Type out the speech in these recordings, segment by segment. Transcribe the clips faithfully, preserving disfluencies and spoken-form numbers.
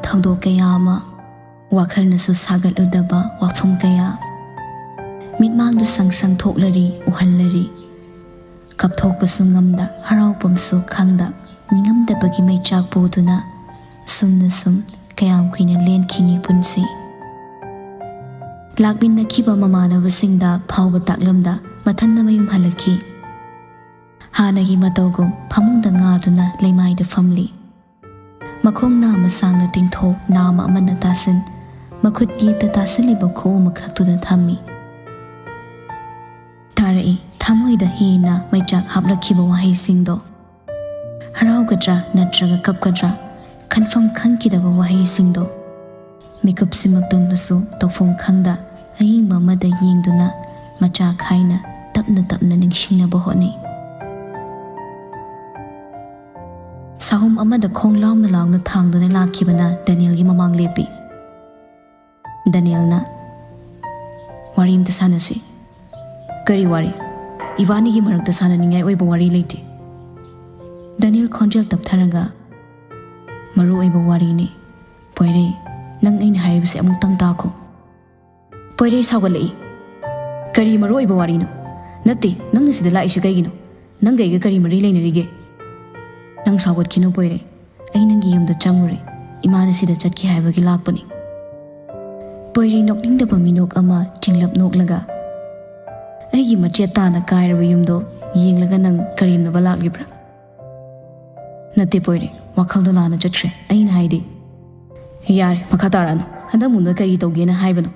ꯊꯧꯗꯣꯛ ꯀꯌꯥ ꯑꯃ, ꯋꯥꯈꯜꯅꯁꯨ ꯁꯥꯒꯠꯂꯨꯗꯕ ꯋꯥꯐꯝ ꯀꯌꯥ, ꯃꯤꯠꯃꯥꯡꯗ ꯁꯪ ꯁꯪ ꯊꯣꯛꯂꯔꯤ, ꯎꯍꯜꯂꯔꯤ꯫ ꯀꯞꯊꯣꯛꯄꯁꯨ ꯉꯝꯗ, ꯍꯔꯥꯎꯐꯝꯁꯨ ꯈꯪꯗ, ꯅꯤꯡꯉꯝꯗꯕꯒꯤ ꯃꯩꯆꯥꯛ ꯄꯨꯗꯨꯅ ꯑꯁꯨꯝꯅ ꯁꯨꯝ ꯀꯌꯥꯝ ꯀꯨꯏꯅ ꯂꯦꯟꯈꯤꯅꯤ ꯄꯨꯟꯁꯤ? ꯂꯥꯛꯃꯤꯟꯅꯈꯤꯕ ꯃꯃꯥꯟꯅꯕꯁꯤꯡꯗ ꯐꯥꯎꯕ ꯇꯥꯛꯂꯝꯗ ꯃꯊꯟꯗ ꯃꯌꯨꯝ ꯍꯜꯂꯛꯈꯤ꯫ ꯍꯥꯟꯅꯒꯤ ꯃꯇꯧꯒꯨꯝ ꯐꯃꯨꯡꯗ ꯉꯥꯗꯨꯅ ꯂꯩꯃꯥꯏꯗ ꯐꯝꯂꯤ꯫ ꯃꯈꯣꯡ ꯅꯥꯝꯃ ꯁꯥꯡꯅ ꯇꯤꯡꯊꯣꯛ, ꯅꯥꯝꯃ ꯑꯃꯅ ꯇꯥꯁꯤꯟ, ꯃꯈꯨꯠ ꯌꯦꯠꯇ ꯇꯥꯁꯤꯜꯂꯤꯕ ꯈꯨꯎ ꯑꯃꯈꯛꯇꯨꯗ ꯊꯝꯃꯤ꯫ ꯇꯥꯔꯛꯏ ꯊꯃꯣꯏꯗ ꯍꯦꯟꯅ ꯃꯩꯆꯥꯛ ꯍꯥꯞꯂꯛꯈꯤꯕ ꯋꯥꯍꯩꯁꯤꯡꯗꯣ꯫ ꯍꯔꯥꯎꯒꯗ꯭ꯔꯥ ꯅꯠꯇ꯭ꯔꯒ ꯀꯞꯀꯗ꯭ꯔꯥ ꯈꯟꯐꯝ ꯈꯪꯈꯤꯗꯕ ꯋꯥꯍꯩꯁꯤꯡꯗꯣ꯫ ꯃꯤꯀꯨꯞꯁꯤꯃꯛꯇꯪꯗꯁꯨ ꯇꯧꯐꯝ ꯈꯪꯗ ꯑꯌꯦꯡꯕ ꯑꯃꯗ ꯌꯦꯡꯗꯨꯅ ꯃꯆꯥ ꯈꯥꯏꯅ ꯇꯞꯅ ꯇꯞꯅ ꯅꯤꯡꯁꯤꯡꯅꯕ ꯍꯣꯠꯅꯩ꯫ ꯁꯥꯍꯨꯝ ꯑꯃꯗ ꯈꯣꯡ ꯂꯥꯎꯅ ꯂꯥꯎꯅ ꯊꯥꯡꯗꯨꯅ ꯂꯥꯛꯈꯤꯕꯅ ꯗꯦꯅꯤꯌꯦꯜꯒꯤ ꯃꯃꯥꯡ ꯂꯦꯞꯄꯤ꯫ ꯗꯦꯅꯤꯌꯦꯜꯅ, "ꯋꯥꯔꯤ ꯑꯝꯇ ꯁꯥꯟꯅꯁꯤ꯫" "ꯀꯔꯤ ꯋꯥꯔꯤ?" "ꯏꯕꯥꯅꯤꯒꯤ ꯃꯔꯛꯇ ꯁꯥꯟꯅꯅꯤꯡꯉꯥꯏ ꯑꯣꯏꯕ ꯋꯥꯔꯤ ꯂꯩꯇꯦ꯫" ꯗꯦꯅꯤꯌꯦꯜ ꯈꯣꯟꯖꯦꯜ ꯇꯞꯊꯔꯒ, "ꯃꯔꯨ ꯑꯣꯏꯕ ꯋꯥꯔꯤꯅꯤ꯫ ꯄꯣꯏꯔꯩ, ꯅꯪ ꯑꯩꯅ ꯍꯥꯏꯔꯤꯕꯁꯦ ꯑꯃꯨꯛꯇꯪ ꯇꯥꯈꯣ꯫" ꯄꯣꯏꯔꯩ ꯁꯥꯎꯒꯠꯂꯛꯏ꯫ "ꯀꯔꯤ ꯃꯔꯨ ꯑꯣꯏꯕ ꯋꯥꯔꯤꯅꯣ? ꯅꯠꯇꯦ, ꯅꯪꯅ ꯁꯤꯗ ꯂꯥꯛꯏꯁꯤ ꯀꯩꯒꯤꯅꯣ? ꯅꯪꯒ ꯑꯩꯒ ꯀꯔꯤ ꯃꯔꯤ ꯂꯩꯅꯔꯤꯒꯦ?" "ꯅꯪ ꯁꯥꯎꯒꯠꯈꯤꯅꯨ ꯄꯣꯏꯔꯩ꯫ ꯑꯩ ꯅꯪꯒꯤ ꯌꯨꯝꯗ ꯆꯪꯉꯨꯔꯦ꯫ ꯏꯃꯥꯅ ꯁꯤꯗ ꯆꯠꯈꯤ ꯍꯥꯏꯕꯒꯤ ꯂꯥꯛꯄꯅꯤ꯫" ꯄꯣꯏꯔꯩ ꯅꯣꯛꯅꯤꯡꯗꯕ ꯃꯤꯅꯣꯛ ꯑꯃ ꯆꯤꯡꯂꯞ ꯅꯣꯛꯂꯒ, "ꯑꯩꯒꯤ ꯃꯆꯦꯠ ꯇꯥꯅ ꯀꯥꯏꯔꯕ ꯌꯨꯝꯗꯣ ꯌꯦꯡꯂꯒ ꯅꯪ ꯀꯔꯦꯝꯅꯕ ꯂꯥꯛꯂꯤꯕ꯭ꯔꯥ?" "ꯅꯠꯇꯦ ꯄꯣꯏꯔꯩ, ꯋꯥꯈꯜꯗꯣ ꯂꯥꯟꯅ ꯆꯠꯈ꯭ꯔꯦ꯫ ꯑꯩꯅ ꯍꯥꯏꯗꯤ꯫" "ꯌꯥꯔꯦ, ꯃꯈꯥ ꯇꯥꯔꯛꯑꯅꯨ꯫ ꯍꯟꯗꯛꯃꯨꯛꯅ ꯀꯔꯤ ꯇꯧꯒꯦꯅ ꯍꯥꯏꯕꯅꯣ?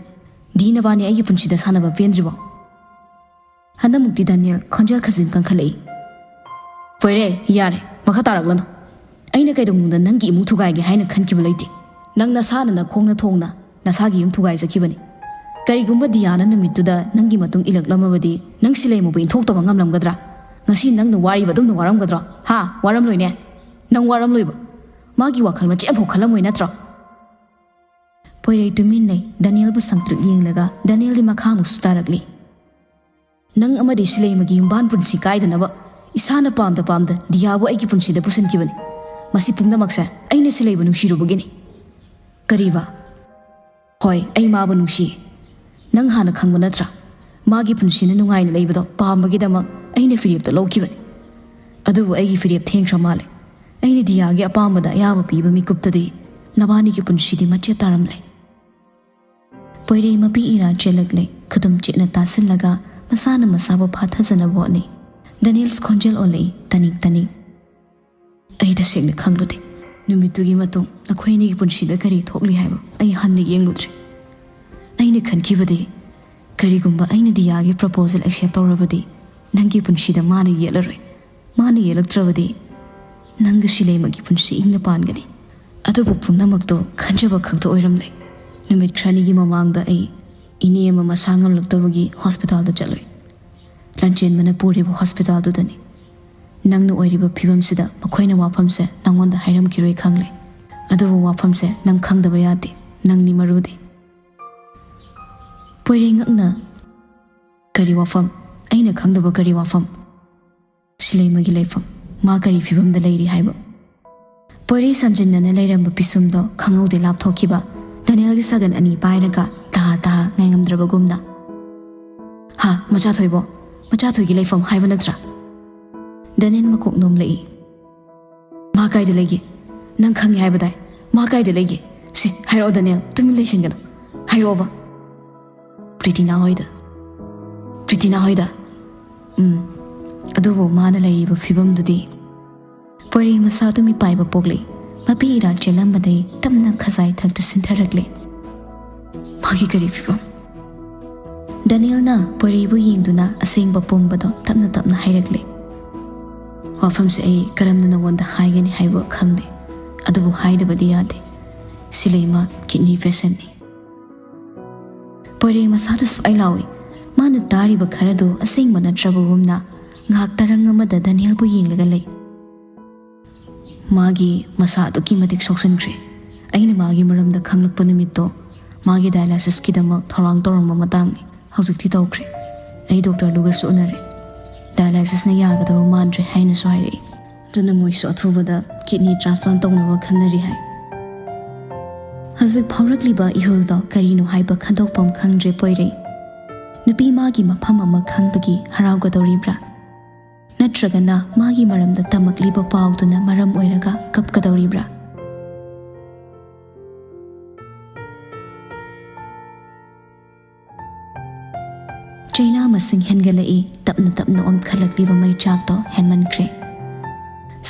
ꯗꯤ ꯅꯕꯥꯅꯤ ꯑꯩꯒꯤ ꯄꯨꯟꯁꯤꯗ ꯁꯥꯟꯅꯕ ꯄꯦꯟꯗ꯭ꯔꯤꯕꯣ?" ꯍꯟꯗꯛꯃꯨꯛꯇꯤ ꯗꯦꯅꯤꯌꯦꯜ ꯈꯣꯟꯖꯦꯜ ꯈꯖꯤꯟ ꯀꯟꯈꯠꯂꯛꯏ꯫ "ꯄꯣꯏꯔꯩ, ꯌꯥꯔꯦ, ꯃꯈꯥ ꯇꯥꯔꯛꯂꯅꯨ꯫ ꯑꯩꯅ ꯀꯩꯗꯧꯅꯨꯡꯗ ꯅꯪꯒꯤ ꯏꯃꯨꯡ ꯊꯨꯒꯥꯏꯒꯦ ꯍꯥꯏꯅ ꯈꯟꯈꯤꯕ ꯂꯩꯇꯦ꯫ ꯅꯪ ꯅꯁꯥꯅ ꯅꯈꯣꯡꯅ ꯊꯣꯡꯅ ꯅꯁꯥꯒꯤ ꯌꯨꯝ ꯊꯨꯒꯥꯏꯖꯈꯤꯕꯅꯤ꯫ ꯀꯔꯤꯒꯨꯝꯕ ꯗꯤꯌꯥꯅ ꯅꯨꯃꯤꯠꯇꯨꯗ ꯅꯪꯒꯤ ꯃꯇꯨꯡ ꯏꯜꯂꯛꯂꯝꯃꯕꯗꯤ ꯅꯪ ꯁꯤꯂꯩꯃꯕꯨ ꯏꯟꯊꯣꯛꯇꯕ ꯉꯝꯂꯝꯒꯗ꯭ꯔꯥ? ꯉꯁꯤ ꯅꯪꯅ ꯋꯥꯔꯤꯕ ꯑꯗꯨꯝꯅ ꯋꯥꯔꯝꯒꯗ꯭ꯔꯣ? ꯍꯥ? ꯋꯥꯔꯝꯂꯣꯏꯅꯦ꯫ ꯅꯪ ꯋꯥꯔꯝꯂꯣꯏꯕ꯫ ꯃꯥꯒꯤ ꯋꯥꯈꯜ ꯃꯆꯦꯠ ꯑꯃꯐꯥꯎ ꯈꯜꯂꯝꯃꯣꯏ ꯅꯠꯇ꯭ꯔꯣ?" ꯄꯣꯏꯔꯩ ꯇꯨꯃꯤꯟ ꯂꯩ꯫ ꯗꯦꯅꯤꯌꯦꯜꯕꯨ ꯁꯪꯇ꯭ꯔꯤꯛ ꯌꯦꯡꯂꯒ ꯗꯦꯅꯤꯌꯦꯜꯗꯤ ꯃꯈꯥ ꯑꯃꯨꯛꯁꯨ ꯇꯥꯔꯛꯂꯤ꯫ "ꯅꯪ ꯑꯃꯗꯤ ꯁꯤꯂꯩꯃꯒꯤ ꯌꯨꯝꯕꯥꯟ ꯄꯨꯟꯁꯤ ꯀꯥꯏꯗꯅꯕ ꯏꯁꯥꯅ ꯄꯥꯝꯗ ꯄꯥꯝꯗ ꯗꯤꯌꯥꯕꯨ ꯑꯩꯒꯤ ꯄꯨꯟꯁꯤꯗ ꯄꯨꯁꯤꯟꯈꯤꯕꯅꯤ꯫ ꯃꯁꯤ ꯄꯨꯝꯅꯃꯛꯁꯦ ꯑꯩꯅ ꯁꯤꯂꯩꯕ ꯅꯨꯡꯁꯤꯔꯨꯕꯒꯤꯅꯤ꯫ ꯀꯔꯤꯕ? ꯍꯣꯏ, ꯑꯩ ꯃꯥꯕꯨ ꯅꯨꯡꯁꯤ꯫ ꯅꯪ ꯍꯥꯟꯅ ꯈꯪꯕ ꯅꯠꯇ꯭ꯔꯥ? ꯃꯥꯒꯤ ꯄꯨꯟꯁꯤꯅ ꯅꯨꯡꯉꯥꯏꯅ ꯂꯩꯕꯗꯣ ꯄꯥꯝꯕꯒꯤꯗꯃꯛ ꯑꯩꯅ ꯐꯤꯔꯦꯞꯇꯣ ꯂꯧꯈꯤꯕꯅꯤ꯫ ꯑꯗꯨꯕꯨ ꯑꯩꯒꯤ ꯐꯤꯔꯦꯞ ꯊꯦꯡꯈ꯭ꯔ ꯃꯥꯜꯂꯦ꯫ ꯑꯩꯅ ꯗꯤꯌꯥꯒꯤ ꯑꯄꯥꯝꯕꯗ ꯑꯌꯥꯕ ꯄꯤꯕ ꯃꯤꯀꯨꯞꯇꯗꯤ ꯅꯕꯥꯅꯤꯒꯤ ꯄꯨꯟꯁꯤꯗꯤ ꯃꯆꯦꯠ ꯇꯥꯔꯝꯂꯦ꯫ ꯄꯣꯏꯔꯩ ꯃꯄꯤ ꯏꯔꯥ ꯆꯦꯜꯂꯛꯂꯦ, ꯈꯨꯗꯨꯝ ꯆꯦꯠꯅ ꯇꯥꯁꯤꯜꯂꯒ ꯃꯁꯥꯅ ꯃꯁꯥꯕꯨ ꯐꯥꯊꯖꯅꯕ ꯍꯣꯠꯅꯩ꯫ ꯗꯦꯅꯤꯌꯦꯜꯁ ꯈꯣꯟꯖꯦꯜ ꯑꯣꯜꯂꯛꯏ, ꯇꯅꯤꯛ ꯇꯅꯤꯛ꯫ ꯑꯩ ꯇꯁꯦꯡꯅ ꯈꯪꯂꯨꯗꯦ꯫ ꯅꯨꯃꯤꯠꯇꯨꯒꯤ ꯃꯇꯨꯡ ꯅꯈꯣꯏ ꯑꯅꯤꯒꯤ ꯄꯨꯟꯁꯤꯗ ꯀꯔꯤ ꯊꯣꯛꯂꯤ ꯍꯥꯏꯕ ꯑꯩ ꯍꯟꯅ ꯌꯦꯡꯂꯨꯗ꯭ꯔꯦ꯫ ꯑꯩꯅ ꯈꯟꯈꯤꯕꯗꯤ, ꯀꯔꯤꯒꯨꯝꯕ ꯑꯩꯅ ꯗꯤꯌꯥꯒꯤ ꯄ꯭ꯔꯄꯣꯖꯦꯜ ꯑꯦꯛꯁꯦꯞ ꯇꯧꯔꯕꯗꯤ, ꯅꯪꯒꯤ ꯄꯨꯟꯁꯤꯗ ꯃꯥꯅ ꯌꯦꯠꯂꯔꯣꯏ꯫ ꯃꯥꯅ ꯌꯦꯠꯂꯛꯇ꯭ꯔꯕꯗꯤ, ꯅꯪꯒ ꯁꯤꯂꯩꯃꯒꯤ ꯄꯨꯟꯁꯤ ꯏꯪꯅ ꯄꯥꯟꯒꯅꯤ꯫ ꯑꯗꯨꯕꯨ ꯄꯨꯝꯅꯃꯛꯇꯣ ꯈꯟꯖꯕ ꯈꯛꯇ ꯑꯣꯏꯔꯝꯂꯦ꯫ ꯅꯨꯃꯤꯠ ꯈꯔꯅꯤꯒꯤ ꯃꯃꯥꯡꯗ ꯑꯩ ꯏꯅꯦ ꯑꯃ ꯃꯁꯥ ꯉꯝꯂꯛꯇꯕꯒꯤ ꯍꯣꯁꯄꯤꯇꯥꯜꯗ ꯆꯠꯂꯨꯏ꯫ ꯂꯥꯟꯆꯦꯟꯕꯅ ꯄꯨꯔꯤꯕ ꯍꯣꯁꯄꯤꯇꯥꯜꯗꯨꯗꯅꯤ꯫ ꯅꯪꯅ ꯑꯣꯏꯔꯤꯕ ꯐꯤꯕꯝꯁꯤꯗ ꯃꯈꯣꯏꯅ ꯋꯥꯐꯝꯁꯦ ꯅꯪꯉꯣꯟꯗ ꯍꯥꯏꯔꯝꯈꯤꯔꯣꯏ ꯈꯪꯂꯦ꯫ ꯑꯗꯨꯕꯨ ꯋꯥꯐꯝꯁꯦ ꯅꯪ ꯈꯪꯗꯕ ꯌꯥꯗꯦ꯫ ꯅꯪꯅꯤ ꯃꯔꯨꯗꯤ꯫ ꯄꯣꯏꯔꯩ ꯉꯛꯅ, "ꯀꯔꯤ ꯋꯥꯐꯝ? ꯑꯩꯅ ꯈꯪꯗꯕ ꯀꯔꯤ ꯋꯥꯐꯝ?" ꯁꯤꯂꯩꯃꯒꯤ ꯂꯩꯐꯝ, ꯃꯥ ꯀꯔꯤ ꯐꯤꯕꯝꯗ ꯂꯩꯔꯤ ꯍꯥꯏꯕ꯫ ꯄꯣꯏꯔꯩ ꯁꯝꯖꯤꯟꯅꯅ ꯂꯩꯔꯝꯕ ꯄꯤꯁꯨꯝꯗꯣ ꯈꯪꯍꯧꯗꯦ ꯂꯥꯞꯊꯣꯛꯈꯤꯕ, ꯗꯦꯅꯤꯌꯦꯜꯒꯤ ꯁꯒꯟ ꯑꯅꯤ ꯄꯥꯏꯔꯒ ꯇꯍꯥ ꯇꯍꯥ ꯉꯥꯏꯉꯝꯗ꯭ꯔꯕꯒꯨꯝꯅ꯫ "ꯍꯥ, ꯃꯆꯥꯊꯣꯏꯕꯣ? ꯃꯆꯥꯊꯣꯏꯒꯤ ꯂꯩꯐꯝ ꯍꯥꯏꯕ ꯅꯠꯇ꯭ꯔꯥ?" ꯗꯦꯅꯤꯌꯦꯜ ꯃꯀꯣꯛ ꯅꯣꯝꯂꯛꯏ꯫ "ꯃꯥ ꯀꯥꯏꯗ ꯂꯩꯒꯦ? ꯅꯪ ꯈꯪꯉꯦ ꯍꯥꯏꯕꯗꯥꯏ? ꯃꯥ ꯀꯥꯏꯗ ꯂꯩꯒꯦ? ꯁꯤ, ꯍꯥꯏꯔꯛꯑꯣ ꯗꯦꯅꯤꯌꯦꯜ, ꯇꯨꯃꯤꯟ ꯂꯩꯁꯤꯟꯒꯅꯨ꯫ ꯍꯥꯏꯔꯛꯑꯣꯕ꯫" "ꯄ꯭ꯔꯤꯇꯤꯅꯥ ꯍꯣꯏꯗ꯫" "ꯄ꯭ꯔꯤꯇꯤꯅꯥ ꯍꯣꯏꯗ?" "ꯎꯝ꯫ ꯑꯗꯨꯕꯨ ꯃꯥꯅ ꯂꯩꯔꯤꯕ ꯐꯤꯕꯝꯗꯨꯗꯤ꯫" ꯄꯣꯏꯔꯩ ꯃꯁꯥꯗꯨ ꯃꯤꯄꯥꯏꯕ ꯄꯣꯛꯂꯦ꯫ ꯃꯄꯤ ꯏꯔꯥ ꯆꯦꯜꯂꯝꯕꯗꯩ ꯇꯞꯅ ꯈꯖꯥꯏ ꯊꯛꯇꯨ ꯁꯤꯟꯊꯔꯛꯂꯦ꯫ "ꯃꯥꯒꯤ ꯀꯔꯤ ꯐꯤꯕꯝ?" ꯗꯦꯅꯤꯌꯦꯜꯅ ꯄꯣꯏꯔꯩꯕꯨ ꯌꯦꯡꯗꯨꯅ ꯑꯁꯦꯡꯕ ꯄꯨꯝꯕꯗꯣ ꯇꯞꯅ ꯇꯞꯅ ꯍꯥꯏꯔꯛꯂꯦ꯫ "ꯋꯥꯐꯝꯁꯦ ꯑꯩ ꯀꯔꯝꯅ ꯅꯉꯣꯟꯗ ꯍꯥꯏꯒꯅꯤ ꯍꯥꯏꯕ ꯈꯪꯗꯦ, ꯑꯗꯨꯕꯨ ꯍꯥꯏꯗꯕꯗꯤ ꯌꯥꯗꯦ꯫ ꯁꯤꯂꯩꯃ ꯀꯤꯗꯅꯤ ꯄꯦꯁꯦꯟꯅꯤ꯫" ꯄꯣꯏꯔꯩ ꯃꯁꯥꯗꯨ ꯁꯨꯛꯂꯥꯎꯏ꯫ ꯃꯥꯅ ꯇꯥꯔꯤꯕ ꯈꯔꯗꯨ ꯑꯁꯦꯡꯕ ꯅꯠꯇ꯭ꯔꯕꯒꯨꯝꯅ ꯉꯥꯏꯍꯥꯛ ꯇꯔꯪ ꯑꯃꯗ ꯗꯦꯅꯤꯌꯦꯜꯕꯨ ꯌꯦꯡꯂꯒ ꯂꯩ꯫ "ꯃꯥꯒꯤ ꯃꯁꯥ ꯑꯗꯨꯛꯀꯤ ꯃꯇꯤꯛ ꯁꯣꯛꯆꯟꯈ꯭ꯔꯦ꯫ ꯑꯩꯅ ꯃꯥꯒꯤ ꯃꯔꯝꯗ ꯈꯪꯂꯛꯄ ꯅꯨꯃꯤꯠꯇꯣ ꯃꯥꯒꯤ ꯗꯥꯏꯂꯥꯏꯁꯤꯁꯀꯤꯗꯃꯛ ꯊꯧꯔꯥꯡ ꯇꯧꯔꯝꯕ ꯃꯇꯥꯡꯅꯤ꯫ ꯍꯧꯖꯤꯛꯇꯤ ꯇꯧꯈ꯭ꯔꯦ꯫ ꯑꯩ ꯗꯣꯛꯇꯔꯗꯨꯒꯁꯨ ꯎꯅꯔꯦ꯫ ꯗꯥꯏꯂꯥꯏꯁꯤꯁꯅ ꯌꯥꯒꯗꯕ ꯃꯥꯟꯗ꯭ꯔꯦ ꯍꯥꯏꯅꯁꯨ ꯍꯥꯏꯔꯛꯏ꯫ ꯑꯗꯨꯅ ꯃꯣꯏꯁꯨ ꯑꯊꯨꯕꯗ ꯀꯤꯗꯅꯤ ꯇ꯭ꯔꯥꯟꯁꯄ꯭ꯂꯥꯟ ꯇꯧꯅꯕ ꯈꯟꯅꯔꯤ ꯍꯥꯏ꯫" ꯍꯧꯖꯤꯛ ꯐꯥꯎꯔꯛꯂꯤꯕ ꯏꯍꯨꯜꯗꯣ ꯀꯔꯤꯅꯣ ꯍꯥꯏꯕ ꯈꯟꯗꯣꯛꯐꯝ ꯈꯪꯗ꯭ꯔꯦ ꯄꯣꯏꯔꯩ꯫ ꯅꯨꯄꯤ ꯃꯥꯒꯤ ꯃꯐꯝ ꯑꯃ ꯈꯪꯕꯒꯤ ꯍꯔꯥꯎꯒꯗꯧꯔꯤꯕ꯭ꯔꯥ? ꯅꯠꯇ꯭ꯔꯒꯅ ꯃꯥꯒꯤ ꯃꯔꯝꯗ ꯇꯝꯃꯛꯂꯤꯕ ꯄꯥꯎꯗꯨꯅ ꯃꯔꯝ ꯑꯣꯏꯔꯒ ꯀꯞꯀꯗꯧꯔꯤꯕ꯭ꯔꯥ? ꯆꯩꯅꯥ ꯃꯁꯤꯡ ꯍꯦꯟꯒꯠꯂꯛꯏ, ꯇꯞꯅ ꯇꯞꯅ ꯑꯣꯟꯈꯠꯂꯛꯂꯤꯕ ꯃꯩꯆꯥꯛꯇꯣ ꯍꯦꯟꯃꯟꯈ꯭ꯔꯦ꯫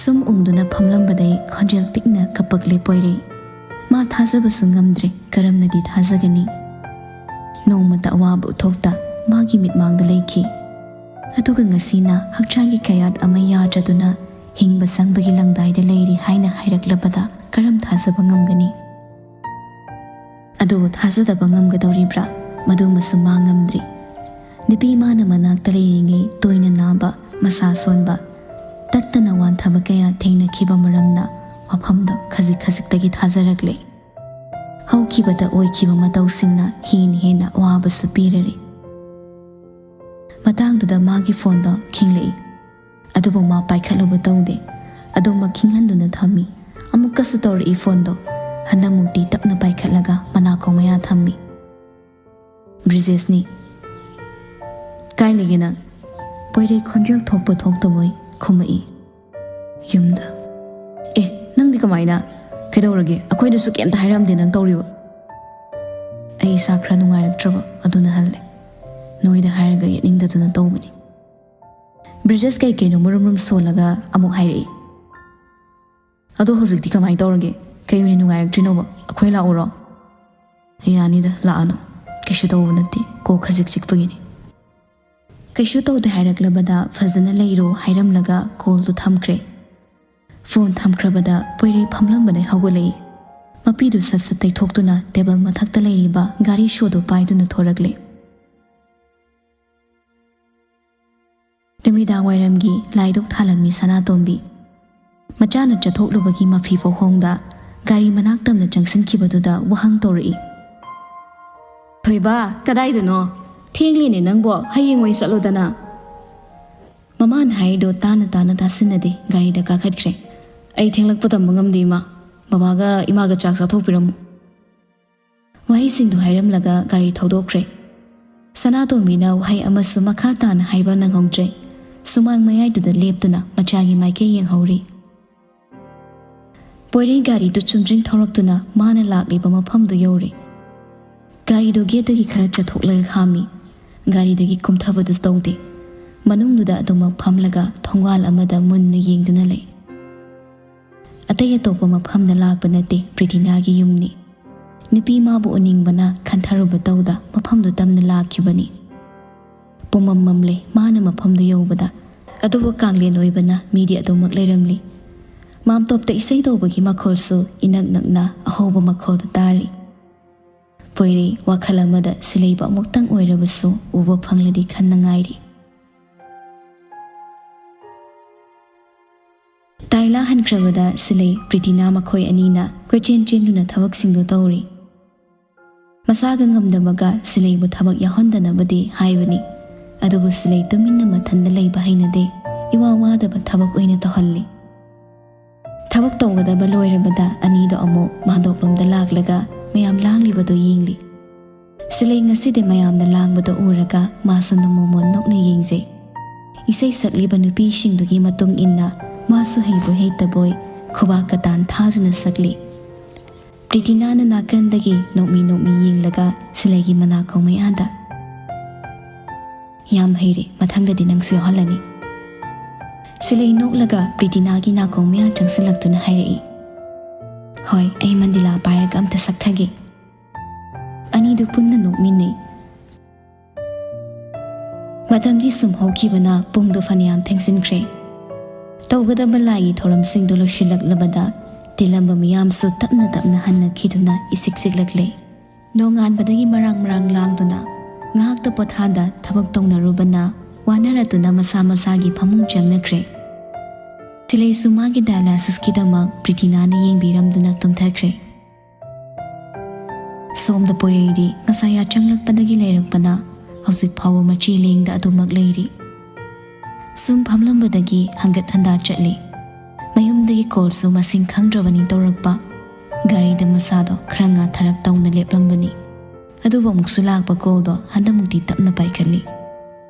ꯁꯨꯝ ꯎꯪꯗꯨꯅ ꯐꯝꯂꯝꯕꯗꯩ ꯈꯣꯟꯖꯦꯜ ꯄꯤꯛꯅ ꯀꯞꯄꯛꯂꯦ ꯄꯣꯏꯔꯩ꯫ ꯃꯥ ꯊꯥꯖꯕꯁꯨ ꯉꯝꯗ꯭ꯔꯦ, ꯀꯔꯝꯅꯗꯤ ꯊꯥꯖꯒꯅꯤ? ꯅꯣꯡꯃꯇ ꯑꯋꯥꯕ ꯎꯠꯊꯣꯛꯇ ꯃꯥꯒꯤ ꯃꯤꯠꯃꯥꯡꯗ ꯂꯩꯈꯤ꯫ ꯑꯗꯨꯒ ꯉꯁꯤꯅ ꯍꯛꯆꯥꯡꯒꯤ ꯀꯌꯥꯠ ꯑꯃ ꯌꯥꯗ꯭ꯔꯗꯨꯅ ꯍꯤꯡꯕ ꯆꯪꯕꯒꯤ ꯂꯪꯗꯥꯏꯗ ꯂꯩꯔꯤ ꯍꯥꯏꯅ ꯍꯥꯏꯔꯛꯂꯕꯗ ꯀꯔꯝ ꯊꯥꯖꯕ ꯉꯝꯒꯅꯤ? ꯑꯗꯨꯕꯨ ꯊꯥꯖꯗꯕ ꯉꯝꯒꯗꯧꯔꯤꯕ꯭ꯔꯥ? ꯃꯗꯨꯃꯁꯨ ꯃꯥ ꯉꯝꯗ꯭ꯔꯤ꯫ ꯅꯨꯄꯤ ꯃꯥꯅ ꯃꯅꯥꯛꯇ ꯂꯩꯔꯤꯉꯩ ꯇꯣꯏꯅ ꯅꯥꯕ, ꯃꯁꯥ ꯁꯣꯟꯕ, ꯇꯠꯇꯅ ꯋꯥꯟꯊꯕ ꯀꯌꯥ ꯊꯦꯡꯅꯈꯤꯕ ꯃꯔꯝꯅ ꯋꯥꯐꯝꯗꯣ ꯈꯖꯤꯛ ꯈꯖꯤꯛꯇꯒꯤ ꯊꯥꯖꯔꯛꯂꯦ꯫ ꯍꯧꯈꯤꯕꯗ ꯑꯣꯏꯈꯤꯕ ꯃꯇꯧꯁꯤꯡꯅ ꯍꯦꯟꯅ ꯍꯦꯟꯅ ꯑꯋꯥꯕꯁꯨ ꯄꯤꯔꯔꯦ꯫ ꯃꯇꯥꯡꯗꯨꯗ ꯃꯥꯒꯤ ꯐꯣꯟꯗꯣ ꯈꯤꯡꯂꯛꯏ꯫ ꯑꯗꯨꯕꯨ ꯃꯥ ꯄꯥꯏꯈꯠꯂꯨꯕ ꯇꯧꯗꯦ꯫ ꯑꯗꯨꯃꯛ ꯈꯤꯡꯍꯟꯗꯨꯅ ꯊꯝꯃꯤ꯫ ꯑꯃꯨꯛꯀꯁꯨ ꯇꯧꯔꯛꯏ ꯐꯣꯟꯗꯣ꯫ ꯍꯟꯗꯛꯃꯨꯛꯇꯤ ꯇꯞꯅ ꯄꯥꯏꯈꯠꯂꯒ ꯃꯅꯥꯀꯣꯡ ꯃꯌꯥ ꯊꯝꯃꯤ꯫ "ꯕ꯭ꯔꯤꯖꯦꯁꯅꯤ꯫" "ꯀꯥꯏ ꯂꯩꯒꯦ ꯅꯪ?" ꯄꯣꯏꯔꯩ ꯈꯣꯟꯖꯦꯜ ꯊꯣꯛꯄ ꯊꯣꯛꯇꯕꯣꯏ ꯈꯨꯝꯃꯛꯏ꯫ "ꯌꯨꯝꯗ꯫" "ꯑꯦ, ꯅꯪꯗꯤ ꯀꯃꯥꯏꯅ? ꯀꯩꯗꯧꯔꯒꯦ? ꯑꯩꯈꯣꯏꯗꯁꯨ ꯀꯩꯝꯇ ꯍꯥꯏꯔꯝꯗꯦ ꯅꯪ ꯇꯧꯔꯤꯕ?" "ꯑꯩ ꯏꯁꯥ ꯈꯔ ꯅꯨꯡꯉꯥꯏꯔꯛꯇ꯭ꯔꯕ, ꯑꯗꯨꯅ ꯍꯜꯂꯦ꯫ ꯅꯣꯏꯗ ꯍꯥꯏꯔꯒ ꯌꯦꯠꯅꯤꯡꯗꯗꯅ ꯇꯧꯕꯅꯤ꯫" ꯕ꯭ꯔꯤꯖꯦꯁ ꯀꯩ ꯀꯩꯅꯣ ꯃꯔꯨꯝ ꯃꯔꯨꯝ ꯁꯣꯜꯂꯒ ꯑꯃꯨꯛ ꯍꯥꯏꯔꯛꯏ꯫ "ꯑꯗꯣ ꯍꯧꯖꯤꯛꯇꯤ ꯀꯃꯥꯏꯅ ꯇꯧꯔꯒꯦ? ꯀꯩ ꯑꯣꯏꯅ ꯅꯨꯡꯉꯥꯏꯔꯛꯇ꯭ꯔꯤꯅꯣꯕ? ꯑꯩꯈꯣꯏ ꯂꯥꯛꯎꯔꯣ?" "ꯌꯥꯅꯤꯗ, ꯂꯥꯛꯑꯅꯨ꯫ ꯀꯩꯁꯨ ꯇꯧꯕ ꯅꯠꯇꯦ, ꯀꯣꯛ ꯈꯖꯤꯛ ꯆꯤꯛꯄꯒꯤꯅꯤ꯫" ꯀꯩꯁꯨ ꯇꯧꯗꯦ ꯍꯥꯏꯔꯛꯂꯕꯗ ꯐꯖꯅ ꯂꯩꯔꯣ ꯍꯥꯏꯔꯝꯂꯒ ꯀꯣꯜꯗꯨ ꯊꯝꯈ꯭ꯔꯦ꯫ ꯐꯣꯟ ꯊꯝꯈ꯭ꯔꯕꯗ ꯄꯣꯏꯔꯩ ꯐꯝꯂꯝꯕꯗꯩ ꯍꯧꯒꯠꯂꯛꯏ꯫ ꯃꯄꯤꯗꯨ ꯁꯠ ꯁꯠ ꯇꯩꯊꯣꯛꯇꯨꯅ ꯇꯦꯕꯜ ꯃꯊꯛꯇ ꯂꯩꯔꯤꯕ ꯒꯥꯔꯤ ꯁꯣꯗꯨ ꯄꯥꯏꯗꯨꯅ ꯊꯣꯔꯛꯂꯦ꯫ ꯅꯨꯃꯤꯗꯥꯡ ꯋꯥꯏꯔꯝꯒꯤ ꯂꯥꯏꯗꯨꯛ ꯊꯥꯜꯂꯝꯃꯤ ꯁꯅꯥꯇꯣꯝꯕꯤ꯫ ꯃꯆꯥꯅ ꯆꯠꯊꯣꯛꯂꯨꯕꯒꯤ ꯃꯐꯤ ꯐꯥꯎꯍꯣꯡꯗ ꯒꯥꯔꯤ ꯃꯅꯥꯛ ꯇꯝꯅ ꯆꯪꯁꯤꯟꯈꯤꯕꯗꯨꯗ ꯋꯥꯍꯪ ꯇꯧꯔꯛꯏ꯫ "ꯊꯣꯏꯕ, ꯀꯗꯥꯏꯗꯅꯣ? ꯊꯦꯡꯂꯤꯅꯦ ꯅꯪꯕꯣ, ꯍꯌꯦꯡ ꯑꯣꯏꯅ ꯆꯠꯂꯣꯗꯅ꯫" ꯃꯃꯥꯅ ꯍꯥꯏꯔꯤꯗꯣ ꯇꯥꯅ ꯇꯥꯅ ꯇꯥꯁꯤꯟꯅꯗꯦ, ꯒꯥꯔꯤꯗ ꯀꯥꯈꯠꯈ꯭ꯔꯦ꯫ "ꯑꯩ ꯊꯦꯡꯂꯛꯄ ꯇꯝꯕ ꯉꯝꯗꯦ ꯏꯃꯥ꯫ ꯕꯕꯥꯒ ꯏꯃꯥꯒ ꯆꯥꯛ ꯆꯥꯊꯣꯛꯄꯤꯔꯝꯃꯨ꯫" ꯋꯥꯍꯩꯁꯤꯡꯗꯨ ꯍꯥꯏꯔꯝꯂꯒ ꯒꯥꯔꯤ ꯊꯧꯗꯣꯛꯈ꯭ꯔꯦ꯫ ꯁꯅꯥꯇꯣꯝꯕꯤꯅ ꯋꯥꯍꯩ ꯑꯃꯁꯨ ꯃꯈꯥ ꯇꯥꯅ ꯍꯥꯏꯕ ꯅꯪꯍꯧꯗ꯭ꯔꯦ꯫ ꯁꯨꯃꯥꯡ ꯃꯌꯥꯏꯗꯨꯗ ꯂꯦꯞꯇꯨꯅ ꯃꯆꯥꯒꯤ ꯃꯥꯏꯀꯩ ꯌꯦꯡꯍꯧꯔꯤ꯫ ꯄꯣꯏꯔꯩ ꯒꯥꯔꯤꯗꯨ ꯆꯨꯝꯗ꯭ꯔꯤꯡ ꯊꯧꯔꯛꯇꯨꯅ ꯃꯥꯅ ꯂꯥꯛꯂꯤꯕ ꯃꯐꯝꯗꯨ ꯌꯧꯔꯦ꯫ ꯒꯥꯔꯤꯗꯨ ꯒꯦꯠꯇꯒꯤ ꯈꯔ ꯆꯠꯊꯣꯛꯂꯒ ꯈꯥꯝꯃꯤ꯫ ꯒꯥꯔꯤꯗꯒꯤ ꯀꯨꯝꯊꯕꯗꯨ ꯇꯧꯗꯦ꯫ ꯃꯅꯨꯡꯗꯨꯗ ꯑꯗꯨꯃꯛ ꯐꯝꯂꯒ ꯊꯣꯡꯒꯥꯜ ꯑꯃꯗ ꯃꯨꯟꯅ ꯌꯦꯡꯗꯨꯅ ꯂꯩ꯫ ꯑꯇꯩ ꯑꯇꯣꯞꯄ ꯃꯐꯝꯗ ꯂꯥꯛꯄ ꯅꯠꯇꯦ, ꯄ꯭ꯔꯤꯇꯤꯅꯥꯒꯤ ꯌꯨꯝꯅꯤ꯫ ꯅꯨꯄꯤ ꯃꯥꯕꯨ ꯎꯅꯤꯡꯕꯅ ꯈꯟꯊꯔꯨꯕ ꯇꯧꯗ ꯃꯐꯝꯗꯨ ꯇꯝꯅ ꯂꯥꯛꯈꯤꯕꯅꯤ꯫ ꯄꯨꯝꯃꯝ ꯃꯝꯂꯦ ꯃꯥꯅ ꯃꯐꯝꯗꯨ ꯌꯧꯕꯗ꯫ ꯑꯗꯨꯕꯨ ꯀꯥꯡꯂꯦꯟ ꯑꯣꯏꯕꯅ ꯃꯤꯗꯤ ꯑꯗꯨꯃꯛ ꯂꯩꯔꯝꯂꯤ꯫ ꯃꯥꯝꯇꯣꯞꯇ ꯏꯁꯩ ꯇꯧꯕꯒꯤ ꯃꯈꯣꯜꯁꯨ ꯏꯅꯛ ꯅꯛꯅ ꯑꯍꯧꯕ ꯃꯈꯣꯜꯗꯨ ꯇꯥꯔꯤ꯫ ꯄꯣꯏꯔꯩ ꯋꯥꯈꯜ ꯑꯃꯗ ꯁꯤꯂꯩꯕ ꯑꯃꯨꯛꯇꯪ ꯑꯣꯏꯔꯕꯁꯨ ꯎꯕ ꯐꯪꯂꯗꯤ ꯈꯟꯅ ꯉꯥꯏꯔꯤ꯫ ꯇꯥꯏꯂꯥ ꯍꯟꯈ꯭ꯔꯕꯗ ꯁꯤꯂꯩ ꯄ꯭ꯔꯤꯇꯤꯅꯥ ꯃꯈꯣꯏ ꯑꯅꯤꯅ ꯀꯣꯏꯆꯦꯟ ꯆꯦꯟꯗꯨꯅ ꯊꯕꯛꯁꯤꯡꯗꯨ ꯇꯧꯔꯤ꯫ ꯃꯁꯥꯒ ꯉꯝꯗꯕꯒ ꯁꯤꯂꯩꯕꯨ ꯊꯕꯛ ꯌꯥꯎꯍꯟꯗꯅꯕꯗꯤ ꯍꯥꯏꯕꯅꯤ꯫ ꯑꯗꯨꯕꯨ ꯁꯤꯂꯩ ꯇꯨꯃꯤꯟꯅ ꯃꯊꯟꯗ ꯂꯩꯕ ꯍꯩꯅꯗꯦ꯫ ꯏꯋꯥ ꯋꯥꯗꯕ ꯊꯕꯛ ꯑꯣꯏꯅ ꯇꯧꯍꯜꯂꯤ꯫ ꯊꯕꯛ ꯇꯧꯒꯗꯕ ꯂꯣꯏꯔꯕꯗ ꯑꯅꯤꯗꯣ ꯑꯃꯨꯛ ꯃꯥꯗꯣꯞꯂꯣꯝꯗ ꯂꯥꯛꯂꯒ ꯃꯌꯥꯝ ꯂꯥꯡꯂꯤꯕꯗꯨ ꯌꯦꯡꯂꯤ꯫ ꯁꯤꯂꯩ ꯉꯁꯤꯗꯤ ꯃꯌꯥꯝꯅ ꯂꯥꯡꯕꯗꯣ ꯎꯔꯒ ꯃꯥꯁꯨ ꯅꯣꯡꯃꯣꯃꯣꯟ ꯅꯣꯛꯅ ꯌꯦꯡꯖꯩ꯫ ꯏꯁꯩ ꯁꯛꯂꯤꯕ ꯅꯨꯄꯤꯁꯤꯡꯗꯨꯒꯤ ꯃꯇꯨꯡ ꯏꯟꯅ ꯃꯥꯁꯨ ꯍꯩꯕꯣꯏ ꯍꯩꯇꯕꯣꯏ ꯈꯨꯕꯥꯛ ꯀꯇꯥꯟ ꯊꯥꯗꯨꯅ ꯁꯛꯂꯤ꯫ ꯄ꯭ꯔꯤꯇꯤꯅꯥꯅ ꯅꯥꯀꯟꯗꯒꯤ ꯅꯣꯛꯃꯤ ꯅꯣꯛꯃꯤ ꯌꯦꯡꯂꯒ ꯁꯤꯂꯩꯒꯤ ꯃꯅꯥꯀꯣꯡ ꯃꯌꯥꯗ, "ꯌꯥꯝ ꯍꯩꯔꯦ, ꯃꯊꯪꯗꯗꯤ ꯅꯪꯁꯨ ꯌꯥꯎꯍꯜꯂꯅꯤ꯫" ꯁꯤꯂꯩ ꯅꯣꯛꯂꯒ ꯄ꯭ꯔꯤꯇꯤꯅꯥꯒꯤ ꯅꯥꯀꯣꯡ ꯃꯌꯥ ꯆꯪꯁꯤꯜꯂꯛꯇꯨꯅ ꯍꯥꯏꯔꯛꯏ, "ꯍꯣꯏ, ꯑꯩ ꯃꯟꯗꯤꯂꯥ ꯄꯥꯏꯔꯒ ꯑꯝꯇ ꯁꯛꯊꯒꯦ꯫" ꯑꯅꯤꯗꯨ ꯄꯨꯟꯅ ꯅꯣꯛꯃꯤꯟꯅꯩ꯫ ꯃꯇꯝꯗꯤ ꯁꯨꯝ ꯍꯧꯈꯤꯕꯅ ꯄꯨꯡꯗꯨ ꯐꯅꯌꯥꯝ ꯊꯦꯡꯖꯤꯟꯈ꯭ꯔꯦ꯫ ꯇꯧꯒꯗꯕ ꯂꯥꯏꯒꯤ ꯊꯧꯔꯝꯁꯤꯡꯗꯨ ꯂꯣꯏꯁꯤꯜꯂꯛꯂꯕꯗ ꯇꯤꯜꯂꯝꯕ ꯃꯤꯌꯥꯝꯁꯨ ꯇꯞꯅ ꯇꯞꯅ ꯍꯟꯅꯈꯤꯗꯨꯅ ꯏꯁꯤꯛ ꯁꯤꯛꯂꯛꯂꯦ꯫ ꯅꯣꯡꯉꯥꯟꯕꯗꯒꯤ ꯃꯔꯥꯡ ꯃꯔꯥꯡ ꯂꯥꯡꯗꯨꯅ ꯉꯥꯏꯍꯥꯛꯇ ꯄꯣꯊꯥꯗ ꯊꯕꯛ ꯇꯧꯅꯔꯨꯕꯅ ꯋꯥꯅꯔꯗꯨꯅ ꯃꯁꯥ ꯃꯁꯥꯒꯤ ꯐꯃꯨꯡ ꯆꯪꯅꯈ꯭ꯔꯦ꯫ ꯁꯤꯂꯩꯁꯨ ꯃꯥꯒꯤ ꯗꯥꯏꯂꯥꯏꯁꯤꯁꯀꯤꯗꯃꯛ ꯄ꯭ꯔꯤꯇꯤꯅꯥꯅ ꯌꯦꯡꯕꯤꯔꯝꯗꯨꯅ ꯇꯨꯝꯊꯈ꯭ꯔꯦ꯫ ꯁꯣꯝꯗ ꯄꯣꯏꯔꯩꯗꯤ ꯉꯁꯥꯏ ꯌꯥꯆꯪꯂꯛꯄꯗꯒꯤ ꯂꯩꯔꯛꯄꯅ ꯍꯧꯖꯤꯛ ꯐꯥꯎꯕ ꯃꯆꯤ ꯂꯦꯡꯗ ꯑꯗꯨꯃꯛ ꯂꯩꯔꯤ꯫ ꯁꯨꯝ ꯐꯝꯂꯝꯕꯗꯒꯤ ꯍꯪꯒꯠ ꯍꯟꯗꯥ ꯆꯠꯂꯤ꯫ ꯃꯌꯨꯝꯗꯒꯤ ꯀꯣꯜꯁꯨ ꯃꯁꯤꯡ ꯈꯪꯗ꯭ꯔꯕꯅꯤ ꯇꯧꯔꯛꯄ꯫ ꯒꯥꯔꯤꯗ ꯃꯁꯥꯗꯣ ꯈꯔ ꯉꯥꯊꯔꯞ ꯇꯧꯅ ꯂꯦꯞꯂꯝꯕꯅꯤ꯫ ꯑꯗꯨꯕꯨ ꯑꯃꯨꯛꯁꯨ ꯂꯥꯛꯄ ꯀꯣꯜꯗꯣ ꯍꯟꯗꯛꯃꯨꯛꯇꯤ ꯇꯞꯅ ꯄꯥꯏꯈꯠꯂꯤ꯫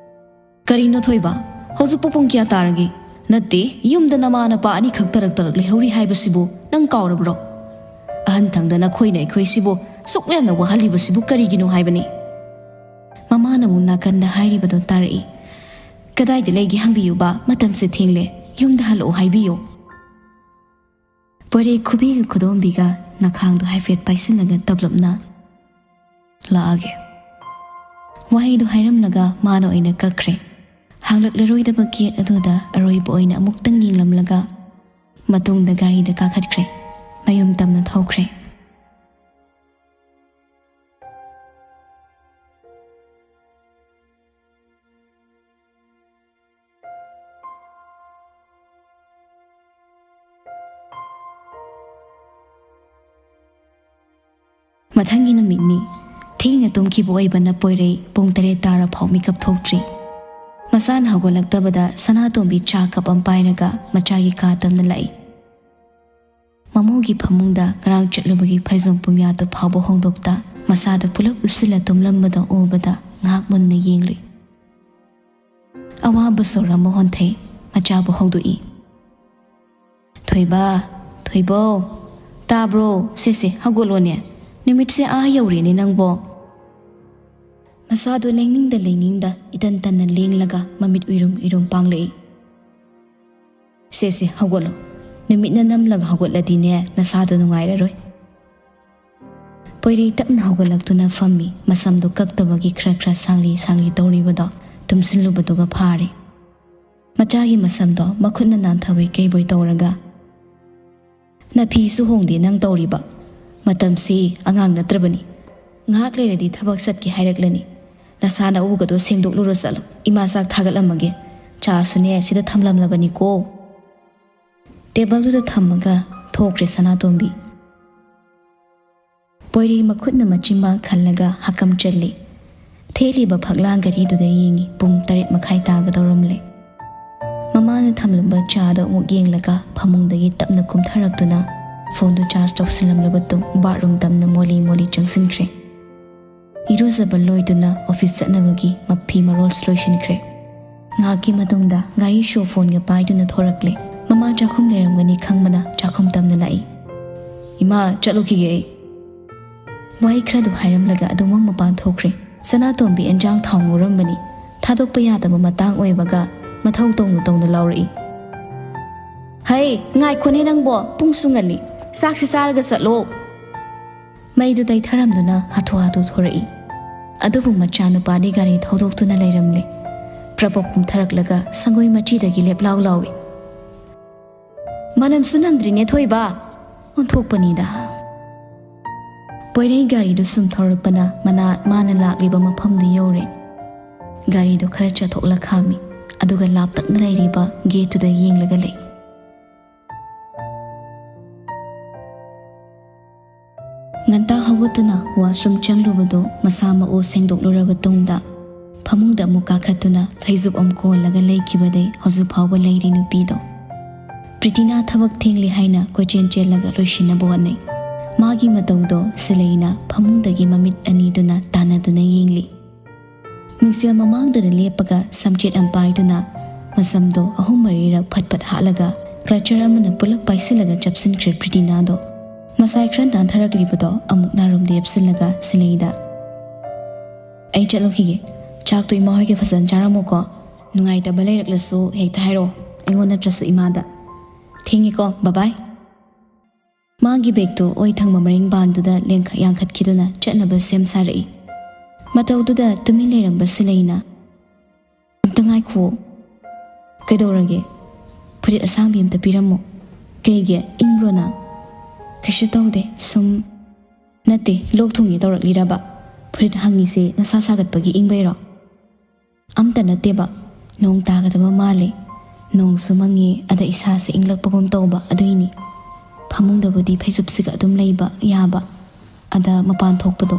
"ꯀꯔꯤꯅꯣ ꯊꯣꯏꯕ? ꯍꯧꯖꯤꯛꯄꯨ ꯄꯨꯡ ꯀꯌꯥ ꯇꯥꯔꯒꯦ? ꯅꯠꯇꯦ, ꯌꯨꯝꯗ ꯅꯃꯥ ꯅꯄꯥ ꯑꯅꯤꯈꯛ ꯇꯔꯛ ꯇꯔꯛ ꯂꯩꯍꯧꯔꯤ ꯍꯥꯏꯕꯁꯤꯕꯨ ꯅꯪ ꯀꯥꯎꯔꯕ꯭ꯔꯣ? ꯑꯍꯟ ꯊꯪꯗ ꯅꯈꯣꯏꯅ ꯑꯩꯈꯣꯏꯁꯤꯕꯨ ꯁꯨꯛ ꯌꯥꯝꯅ ꯋꯥꯍꯜꯂꯤꯕꯁꯤꯕꯨ ꯀꯔꯤꯒꯤꯅꯣ ꯍꯥꯏꯕꯅꯤ?" ꯃꯃꯥꯅ ꯑꯃꯨꯛ ꯅꯥꯀꯟꯗ ꯍꯥꯏꯔꯤꯕꯗꯣ ꯇꯥꯔꯛꯏ꯫ "ꯀꯗꯥꯏꯗ ꯂꯩꯒꯦ ꯍꯪꯕꯤꯌꯨꯕ, ꯃꯇꯝꯁꯦ ꯊꯦꯡꯂꯦ, ꯌꯨꯝꯗ ꯍꯜꯂꯛꯑꯣ ꯍꯥꯏꯕꯤꯌꯨ"꯫ ꯄꯣꯏꯔꯩ ꯈꯨꯕꯤꯒ ꯈꯨꯗꯣꯝꯕꯤꯒ ꯅꯈꯥꯡꯗꯣ ꯍꯥꯏꯐꯦꯠ ꯄꯥꯏꯁꯤꯜꯂꯒ ꯇꯞꯂꯞꯅ, "ꯂꯥꯛꯑꯒꯦ"꯫ ꯋꯥꯍꯩꯗꯣ ꯍꯥꯏꯔꯝꯂꯒ ꯃꯥꯅ ꯑꯣꯏꯅ ꯀꯛꯈ꯭ꯔꯦ꯫ ꯍꯥꯡꯂꯛꯂꯔꯣꯏꯗꯕ ꯒꯦꯠ ꯑꯗꯨꯗ ꯑꯔꯣꯏꯕ ꯑꯣꯏꯅ ꯑꯃꯨꯛꯇꯪ ꯌꯦꯡꯂꯝꯂꯒ ꯃꯇꯨꯡꯗ ꯒꯥꯔꯤꯗ ꯀꯥꯈꯠꯈ꯭ꯔꯦ꯫ ꯃꯌꯨꯝ ꯇꯝꯅ ꯊꯧꯈ꯭ꯔꯦ꯫ ꯃꯊꯪꯒꯤ ꯅꯨꯃꯤꯠꯅꯤ꯫ ꯊꯦꯡꯅ ꯇꯨꯝꯈꯤꯕ ꯑꯣꯏꯕꯅ ꯄꯣꯏꯔꯩ ꯄꯨꯡ ꯇꯔꯦꯠ ꯇꯥꯔ ꯐꯥꯎ ꯃꯤꯀꯞ ꯊꯣꯛꯇ꯭ꯔꯤ꯫ ꯃꯁꯥꯅ ꯍꯧꯒꯠꯂꯛꯇꯕꯗ ꯁꯅꯥꯇꯣꯝꯕꯤ ꯆꯥ ꯀꯞ ꯑꯃ ꯄꯥꯏꯔꯒ ꯃꯆꯥꯒꯤ ꯀꯥ ꯇꯝꯅ ꯂꯥꯛꯏ꯫ ꯃꯃꯧꯒꯤ ꯐꯃꯨꯡꯗ ꯉꯔꯥꯡ ꯆꯠꯂꯨꯕꯒꯤ ꯐꯩꯖꯣꯝ ꯄꯨꯝꯌꯥꯠꯇꯨ ꯐꯥꯎꯕ ꯍꯣꯡꯗꯣꯛꯇ ꯃꯁꯥꯗꯨ ꯄꯨꯂꯞ ꯎꯞꯁꯤꯜꯂ ꯇꯨꯝꯂꯝꯕꯗꯣ ꯎꯕꯗ ꯉꯥꯏꯍꯥꯛ ꯃꯨꯟꯅ ꯌꯦꯡꯂꯨꯏ꯫ ꯑꯋꯥꯕ ꯁꯣꯔ ꯑꯃ ꯍꯣꯟꯊꯩ꯫ ꯃꯆꯥꯕꯨ ꯍꯧꯗꯣꯛꯏ꯫ "ꯊꯣꯏꯕ, ꯊꯣꯏꯕꯧ, ꯇꯥꯕ꯭ꯔꯣ? ꯁꯦ, ꯁꯦ, ꯍꯧꯒꯠꯂꯣꯅꯦ꯫ ꯅꯨꯃꯤꯠꯁꯦ ꯑꯥ ꯌꯧꯔꯦꯅꯦ ꯅꯪꯕꯣ"꯫ ꯃꯁꯥꯗꯣ ꯂꯦꯡꯅꯤꯡꯗ ꯂꯦꯡꯅꯤꯡꯗ ꯏꯇꯟ ꯇꯟꯅ ꯂꯦꯡꯂꯒ ꯃꯃꯤꯠ ꯎꯏꯔꯨꯝ ꯎꯏꯔꯨꯝ ꯄꯥꯡꯂꯛꯏ꯫ "ꯁꯦ, ꯁꯦ, ꯍꯧꯒꯠꯂꯣ꯫ ꯅꯨꯃꯤꯠꯅ ꯅꯝꯂꯒ ꯍꯧꯒꯠꯂꯗꯤꯅꯦ, ꯅꯁꯥꯗꯣ ꯅꯨꯡꯉꯥꯏꯔꯔꯣꯏ"꯫ ꯄꯣꯏꯔꯩ ꯇꯞꯅ ꯍꯧꯒꯠꯂꯛꯇꯨꯅ ꯐꯝꯃꯤ꯫ ꯃꯁꯝꯗꯨ ꯀꯛꯇꯕꯒꯤ ꯈꯔ ꯈꯔ ꯁꯥꯡꯂꯤ ꯁꯥꯡꯂꯤ ꯇꯧꯔꯤꯕꯗꯣ ꯇꯨꯝꯁꯤꯜꯂꯨꯕꯗꯨꯒ ꯐꯥꯔꯦ꯫ ꯃꯆꯥꯒꯤ ꯃꯁꯝꯗꯣ ꯃꯈꯨꯠꯅ ꯅꯥꯟꯊꯕꯣꯏ ꯀꯩꯕꯣꯏ ꯇꯧꯔꯒ, "ꯅꯐꯤꯁꯨ ꯍꯣꯡꯗꯦ ꯅꯪ ꯇꯧꯔꯤꯕ꯫ ꯃꯇꯝꯁꯤ ꯑꯉꯥꯡ ꯅꯠꯇ꯭ꯔꯕꯅꯤ꯫ ꯉꯥꯏꯍꯥꯛ ꯂꯩꯔꯗꯤ ꯊꯕꯛ ꯆꯠꯀꯦ ꯍꯥꯏꯔꯛꯂꯅꯤ꯫ ꯅꯁꯥ ꯅꯎꯒꯗꯣ ꯁꯦꯡꯗꯣꯛꯂꯨꯔꯣ ꯆꯠꯂꯣ꯫ ꯏꯃꯥ ꯆꯥꯛ ꯊꯥꯒꯠꯂꯝꯃꯒꯦ꯫ ꯆꯥꯁꯨꯅꯦ ꯁꯤꯗ ꯊꯝꯂꯝꯂꯕꯅꯤꯀꯣ"꯫ ꯇꯦꯕꯜꯗꯨꯗ ꯊꯝꯃꯒ ꯊꯣꯛꯈ꯭ꯔꯦ ꯁꯅꯥꯇꯣꯝꯕꯤ꯫ ꯄꯣꯏꯔꯩ ꯃꯈꯨꯠꯅ ꯃꯆꯤꯟꯕꯥꯜ ꯈꯜꯂꯒ ꯍꯥꯀꯝ ꯆꯜꯂꯤ꯫ ꯊꯦꯠꯂꯤꯕ ꯐꯛꯂꯥꯡ ꯘꯔꯤꯗꯨꯗ ꯌꯦꯡꯉꯤ꯫ ꯄꯨꯡ ꯇꯔꯦꯠ ꯃꯈꯥꯏ ꯇꯥꯒꯗꯧꯔꯝꯂꯦ꯫ ꯃꯃꯥꯅ ꯊꯝꯂꯝꯕ ꯆꯥꯗꯣ ꯑꯃꯨꯛ ꯌꯦꯡꯂꯒ ꯐꯃꯨꯡꯗꯒꯤ ꯇꯞꯅ ꯀꯨꯝꯊꯔꯛꯇꯨꯅ ꯐꯣꯟꯗꯨ ꯆꯥꯔꯖ ꯇꯧꯁꯤꯜꯂꯝꯂꯕ ꯇꯨꯡ ꯕꯥꯠꯔꯨꯝ ꯇꯝꯅ ꯃꯣꯂꯤ ꯃꯣꯂꯤ ꯆꯪꯁꯤꯟꯈ꯭ꯔꯦ꯫ ꯏꯔꯨꯖꯕ ꯂꯣꯏꯗꯨꯅ ꯑꯣꯐꯤꯁ ꯆꯠꯅꯕꯒꯤ ꯃꯐꯤ ꯃꯔꯣꯜꯁꯨ ꯂꯣꯏꯁꯤꯟꯈ꯭ꯔꯦ꯫ ꯉꯥꯏꯍꯥꯛꯀꯤ ꯃꯇꯨꯡꯗ ꯒꯥꯔꯤ ꯁꯣ ꯐꯣꯟꯒ ꯄꯥꯏꯗꯨꯅ ꯊꯣꯔꯛꯂꯦ꯫ ꯃꯃꯥ ꯆꯥꯛꯈꯨꯝ ꯂꯩꯔꯝꯒꯅꯤ ꯈꯪꯕꯅ ꯆꯥꯛꯈꯨꯝ ꯇꯝꯅ ꯂꯥꯛꯏ꯫ "ꯏꯃꯥ, ꯆꯠꯂꯨꯈꯤꯒꯦ ꯑꯩ꯫" ꯋꯥꯍꯩ ꯈꯔꯗꯨ ꯍꯥꯏꯔꯝꯂꯒ ꯑꯗꯨꯃꯛ ꯃꯄꯥꯟ ꯊꯣꯛꯈ꯭ꯔꯦ꯫ ꯁꯅꯥꯇꯣꯝꯕꯤ ꯑꯦꯟꯖꯥꯡ ꯊꯥꯎ ꯉꯧꯔꯝꯕꯅꯤ꯫ ꯊꯥꯗꯣꯛꯄ ꯌꯥꯗꯕ ꯃꯇꯥꯡ ꯑꯣꯏꯕꯒ ꯃꯊꯧ ꯇꯧꯅ ꯇꯧꯅ ꯂꯥꯎꯔꯛꯏ꯫ "ꯍꯩ, ꯉꯥꯏꯈꯣꯅꯦ ꯅꯪꯕꯣ, ꯄꯨꯡꯁꯨ ꯉꯜꯂꯤ꯫ ꯆꯥꯛꯁꯤ ꯆꯥꯔꯒ ꯆꯠꯂꯣ꯫" ꯃꯩꯗꯨ ꯇꯩꯊꯔꯝꯗꯨꯅ ꯍꯥꯊꯨ ꯍꯥꯊꯨ ꯊꯣꯔꯛꯏ꯫ ꯑꯗꯨꯕꯨ ꯃꯆꯥꯅꯨꯄꯥꯗꯤ ꯒꯥꯔꯤ ꯊꯧꯗꯣꯛꯇꯨꯅ ꯂꯩꯔꯝꯂꯦ꯫ ꯄ꯭ꯔꯄꯞ ꯀꯨꯝꯊꯔꯛꯂꯒ ꯁꯪꯒꯣꯏ ꯃꯆꯤꯗꯒꯤ ꯂꯦꯞꯂꯥꯎ ꯂꯥꯎꯏ꯫ "ꯃꯅꯝꯁꯨ ꯅꯝꯗ꯭ꯔꯤꯅꯦ ꯊꯣꯏꯕ꯫" ꯑꯣꯟꯊꯣꯛꯄꯅꯤꯗ꯫ ꯄꯣꯏꯔꯩ ꯒꯥꯔꯤꯗꯨ ꯁꯨꯝ ꯊꯧꯔꯛꯄꯅ ꯃꯅꯥ ꯃꯥꯅ ꯂꯥꯛꯂꯤꯕ ꯃꯐꯝꯗꯨ ꯌꯧꯔꯦ꯫ ꯒꯥꯔꯤꯗꯨ ꯈꯔ ꯆꯠꯊꯣꯛꯂ ꯈꯥꯝꯃꯤ, ꯑꯗꯨꯒ ꯂꯥꯞꯇꯛꯅ ꯂꯩꯔꯤꯕ ꯒꯦꯠꯇꯨꯗ ꯌꯦꯡꯂꯒ ꯂꯩ꯫ ꯉꯟꯇꯥ ꯍꯧꯒꯠꯇꯨꯅ ꯋꯥꯁꯔꯨꯝ ꯆꯪꯂꯨꯕꯗꯨ ꯃꯁꯥ ꯃꯎ ꯁꯦꯡꯗꯣꯛꯂꯨꯔꯕ ꯇꯨꯡꯗ ꯐꯃꯨꯡꯗ ꯑꯃꯨꯛ ꯀꯥꯈꯠꯇꯨꯅ ꯐꯩꯖꯨꯞ ꯑꯃ ꯀꯣꯜꯂꯒ ꯂꯩꯈꯤꯕꯗꯩ ꯍꯧꯖꯤꯛ ꯐꯥꯎꯕ ꯂꯩꯔꯤ ꯅꯨꯄꯤꯗꯣ꯫ ꯄ꯭ꯔꯤꯇꯤꯅꯥ ꯊꯕꯛ ꯊꯦꯡꯂꯤ ꯍꯥꯏꯅ ꯀꯣꯏꯆꯦꯟ ꯆꯦꯜꯂꯒ ꯂꯣꯏꯁꯤꯟꯅꯕ ꯍꯣꯠꯅꯩ꯫ ꯃꯥꯒꯤ ꯃꯇꯧꯗꯣ ꯁꯤꯂꯩꯅ ꯐꯃꯨꯡꯗꯒꯤ ꯃꯃꯤꯠ ꯑꯅꯤꯗꯨꯅ ꯇꯥꯟꯅꯗꯨꯅ ꯌꯦꯡꯂꯤ꯫ ꯃꯤꯡꯁꯦꯜ ꯃꯃꯥꯡꯗꯨꯗ ꯂꯦꯞꯄꯒ ꯁꯝꯆꯦꯠ ꯑꯃ ꯄꯥꯏꯗꯨꯅ ꯃꯁꯝꯗꯣ ꯑꯍꯨꯝ ꯃꯔꯤꯔꯛ ꯐꯠ ꯐꯠ ꯍꯥꯠꯂꯒ ꯀ꯭ꯂꯆꯔ ꯑꯃꯅ ꯄꯨꯂꯞ ꯄꯥꯏꯁꯤꯜꯂꯒ ꯆꯞꯁꯤꯟꯈ꯭ꯔꯦ ꯄ꯭ꯔꯤꯇꯤꯅꯥꯗꯣ꯫ ꯃꯁꯥꯏ ꯈꯔ ꯅꯥꯟꯊꯔꯛꯂꯤꯕꯗꯣ ꯑꯃꯨꯛ ꯅꯥꯔꯣꯝꯗ ꯌꯦꯞꯁꯤꯜꯂꯒ ꯁꯤꯂꯩꯗ, "ꯑꯩ ꯆꯠꯂꯨꯈꯤꯒꯦ꯫ ꯆꯥꯛꯇꯣ ꯏꯃꯥ ꯍꯣꯏꯒ ꯐꯖꯅ ꯆꯥꯔꯝꯃꯣꯀꯣ꯫ ꯅꯨꯡꯉꯥꯏꯇꯕ ꯂꯩꯔꯛꯂꯁꯨ ꯍꯦꯛꯇ ꯍꯥꯏꯔꯛꯑꯣ, ꯑꯩꯉꯣꯟꯗ ꯅꯠꯇ꯭ꯔꯁꯨ ꯏꯃꯥꯗ꯫ ꯊꯦꯡꯉꯦꯀꯣ, ꯕꯥ ꯕꯥꯏ꯫" ꯃꯥꯒꯤ ꯕꯦꯒꯇꯨ ꯑꯣꯏ ꯊꯪꯕ ꯃꯔꯦꯡ ꯕꯥꯟꯗꯨꯗ ꯂꯦꯡꯈ-, ꯌꯥꯡꯈꯠꯈꯤꯗꯨꯅ ꯆꯠꯅꯕ ꯁꯦꯝ ꯁꯥꯔꯛꯏ꯫ ꯃꯇꯧꯗꯨꯗ ꯇꯨꯃꯤꯟ ꯂꯩꯔꯝꯕ ꯁꯤꯂꯩꯅ, "ꯑꯝꯇ ꯉꯥꯏꯈꯣ꯫ ꯀꯩꯗꯧꯔꯒꯦ? ꯐꯨꯔꯤꯠ ꯑꯁꯥꯡꯕꯤ ꯑꯝꯇ ꯄꯤꯔꯝꯃꯣ꯫" "ꯀꯩꯒꯤ? ꯏꯪꯕ꯭ꯔꯣ ꯅꯪ?" "ꯀꯩꯁꯨ ꯇꯧꯗꯦ, ꯁꯨꯝ꯫" "ꯅꯠꯇꯦ, ꯂꯣꯛ ꯊꯨꯡꯉꯦ ꯇꯧꯔꯛꯂꯤꯔꯕ? ꯐꯨꯔꯤꯠ ꯍꯪꯉꯤꯁꯦ ꯅꯁꯥ ꯁꯥꯒꯠꯄꯒꯤ ꯏꯪꯕꯩꯔꯣ?" "ꯑꯝꯇ ꯅꯠꯇꯦꯕ, ꯅꯣꯡ ꯇꯥꯒꯗꯕ ꯃꯥꯜꯂꯦ꯫ ꯅꯣꯡꯁꯨ ꯃꯪꯉꯦ, ꯑꯗ ꯏꯁꯥꯁꯦ ꯏꯪꯂꯛꯄꯒꯨꯝ ꯇꯧꯕ, ꯑꯗꯨꯏꯅꯤ꯫ ꯐꯃꯨꯡꯗꯕꯨꯗꯤ ꯐꯩꯖꯨꯞꯁꯤꯒ ꯑꯗꯨꯝ ꯂꯩꯕ ꯌꯥꯕ, ꯑꯗ ꯃꯄꯥꯟ ꯊꯣꯛꯄꯗꯣ꯫"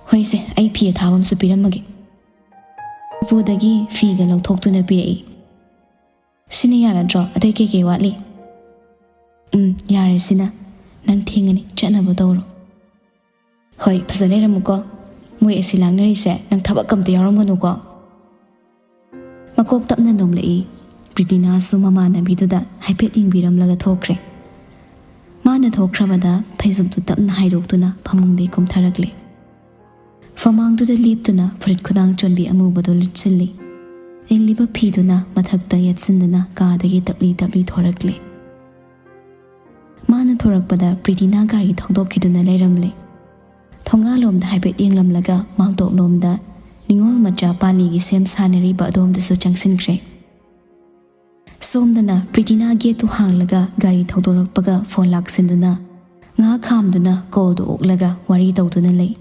"ꯍꯣꯏꯁꯦ, ꯑꯩ ꯐꯤ ꯑꯊꯥꯕ ꯑꯃꯁꯨ ꯄꯤꯔꯝꯃꯒꯦ꯫" ꯎꯄꯨꯗꯒꯤ ꯐꯤꯒ ꯂꯧꯊꯣꯛꯇꯨꯅ ꯄꯤꯔꯛꯏ꯫ "ꯁꯤꯅ ꯌꯥꯔꯗ꯭ꯔꯣ? ꯑꯇꯩ ꯀꯩꯀꯩ ꯋꯥꯠꯂꯤ?" "ꯎꯝ, ꯌꯥꯔꯦ ꯁꯤꯅ꯫ ꯅꯪ ꯊꯦꯡꯉꯅꯤ, ꯆꯠꯅꯕ ꯇꯧꯔꯣ꯫ ꯍꯣꯏ, ꯐꯖ ꯂꯩꯔꯝꯃꯨꯀꯣ꯫ ꯃꯣꯏ ꯑꯁꯤ ꯂꯥꯡꯅꯔꯤꯁꯦ ꯅꯪ ꯊꯕꯛ ꯑꯝꯇ ꯌꯥꯎꯔꯝꯒꯅꯨꯀꯣ"꯫ ꯃꯀꯣꯛ ꯇꯞꯅ ꯅꯣꯝꯂꯛꯏ꯫ ꯄ꯭ꯔꯤꯇꯤꯅꯥꯁꯨ ꯃꯃꯥꯟꯅꯕꯤꯗꯨꯗ ꯍꯥꯏꯐꯦꯠ ꯌꯦꯡꯕꯤꯔꯝꯂꯒ ꯊꯣꯛꯈ꯭ꯔꯦ꯫ ꯃꯥꯅ ꯊꯣꯛꯈ꯭ꯔꯕꯗ ꯐꯩꯖꯨꯞꯇꯨ ꯇꯞꯅ ꯍꯥꯏꯗꯣꯛꯇꯨꯅ ꯐꯃꯨꯡꯗꯒꯤ ꯀꯨꯝꯊꯔꯛꯂꯦ꯫ ꯐꯃꯥꯡꯗꯨꯗ ꯂꯦꯞꯇꯨꯅ ꯐꯨꯔꯤꯠ ꯈꯨꯗꯥꯡ ꯆꯣꯟꯕꯤ ꯑꯃꯨꯕꯗꯨ ꯂꯤꯠꯁꯤꯜꯂꯤ꯫ ꯏꯜꯂꯤꯕ ꯐꯤꯗꯨꯅ ꯃꯊꯛꯇ ꯌꯦꯠꯁꯤꯟꯗꯨꯅ ꯀꯥꯗꯒꯤ ꯇꯞꯂꯤ ꯇꯞꯂꯤ ꯊꯣꯔꯛꯂꯦ꯫ ꯃꯥꯅ ꯊꯣꯔꯛꯄꯗ ꯄ꯭ꯔꯤꯇꯤꯅꯥ ꯒꯥꯔꯤ ꯊꯧꯗꯣꯛꯈꯤꯗꯨꯅ ꯂꯩꯔꯝꯂꯦ꯫ ꯊꯣꯡꯒꯥꯜꯂꯣꯝꯗ ꯍꯥꯏꯐꯦꯠ ꯌꯦꯡꯂꯝꯂꯒ ꯃꯥꯡꯇꯣꯞꯂꯣꯝꯗ ꯅꯤꯉꯣꯜ ꯃꯆꯥ ꯄꯥꯂꯤꯒꯤ ꯁꯦꯝ ꯁꯥꯅꯔꯤꯕ ꯑꯗꯣꯝꯗꯁꯨ ꯆꯪꯁꯤꯟꯈ꯭ꯔꯦ꯫ ꯁꯣꯝꯗꯅ ꯄ꯭ꯔꯤꯇꯤꯅꯥ ꯒꯦꯠꯇꯨ ꯍꯥꯡꯂꯒ ꯒꯥꯔꯤ ꯊꯧꯗꯣꯔꯛꯄꯒ ꯐꯣꯟ ꯂꯥꯛꯁꯤꯟꯗꯨꯅ ꯉꯥꯏꯍꯥꯛ ꯈꯥꯝꯗꯨꯅ ꯀꯣꯜꯗꯨ ꯑꯣꯛꯂꯒ ꯋꯥꯔꯤ ꯇꯧꯗꯨꯅ ꯂꯩ꯫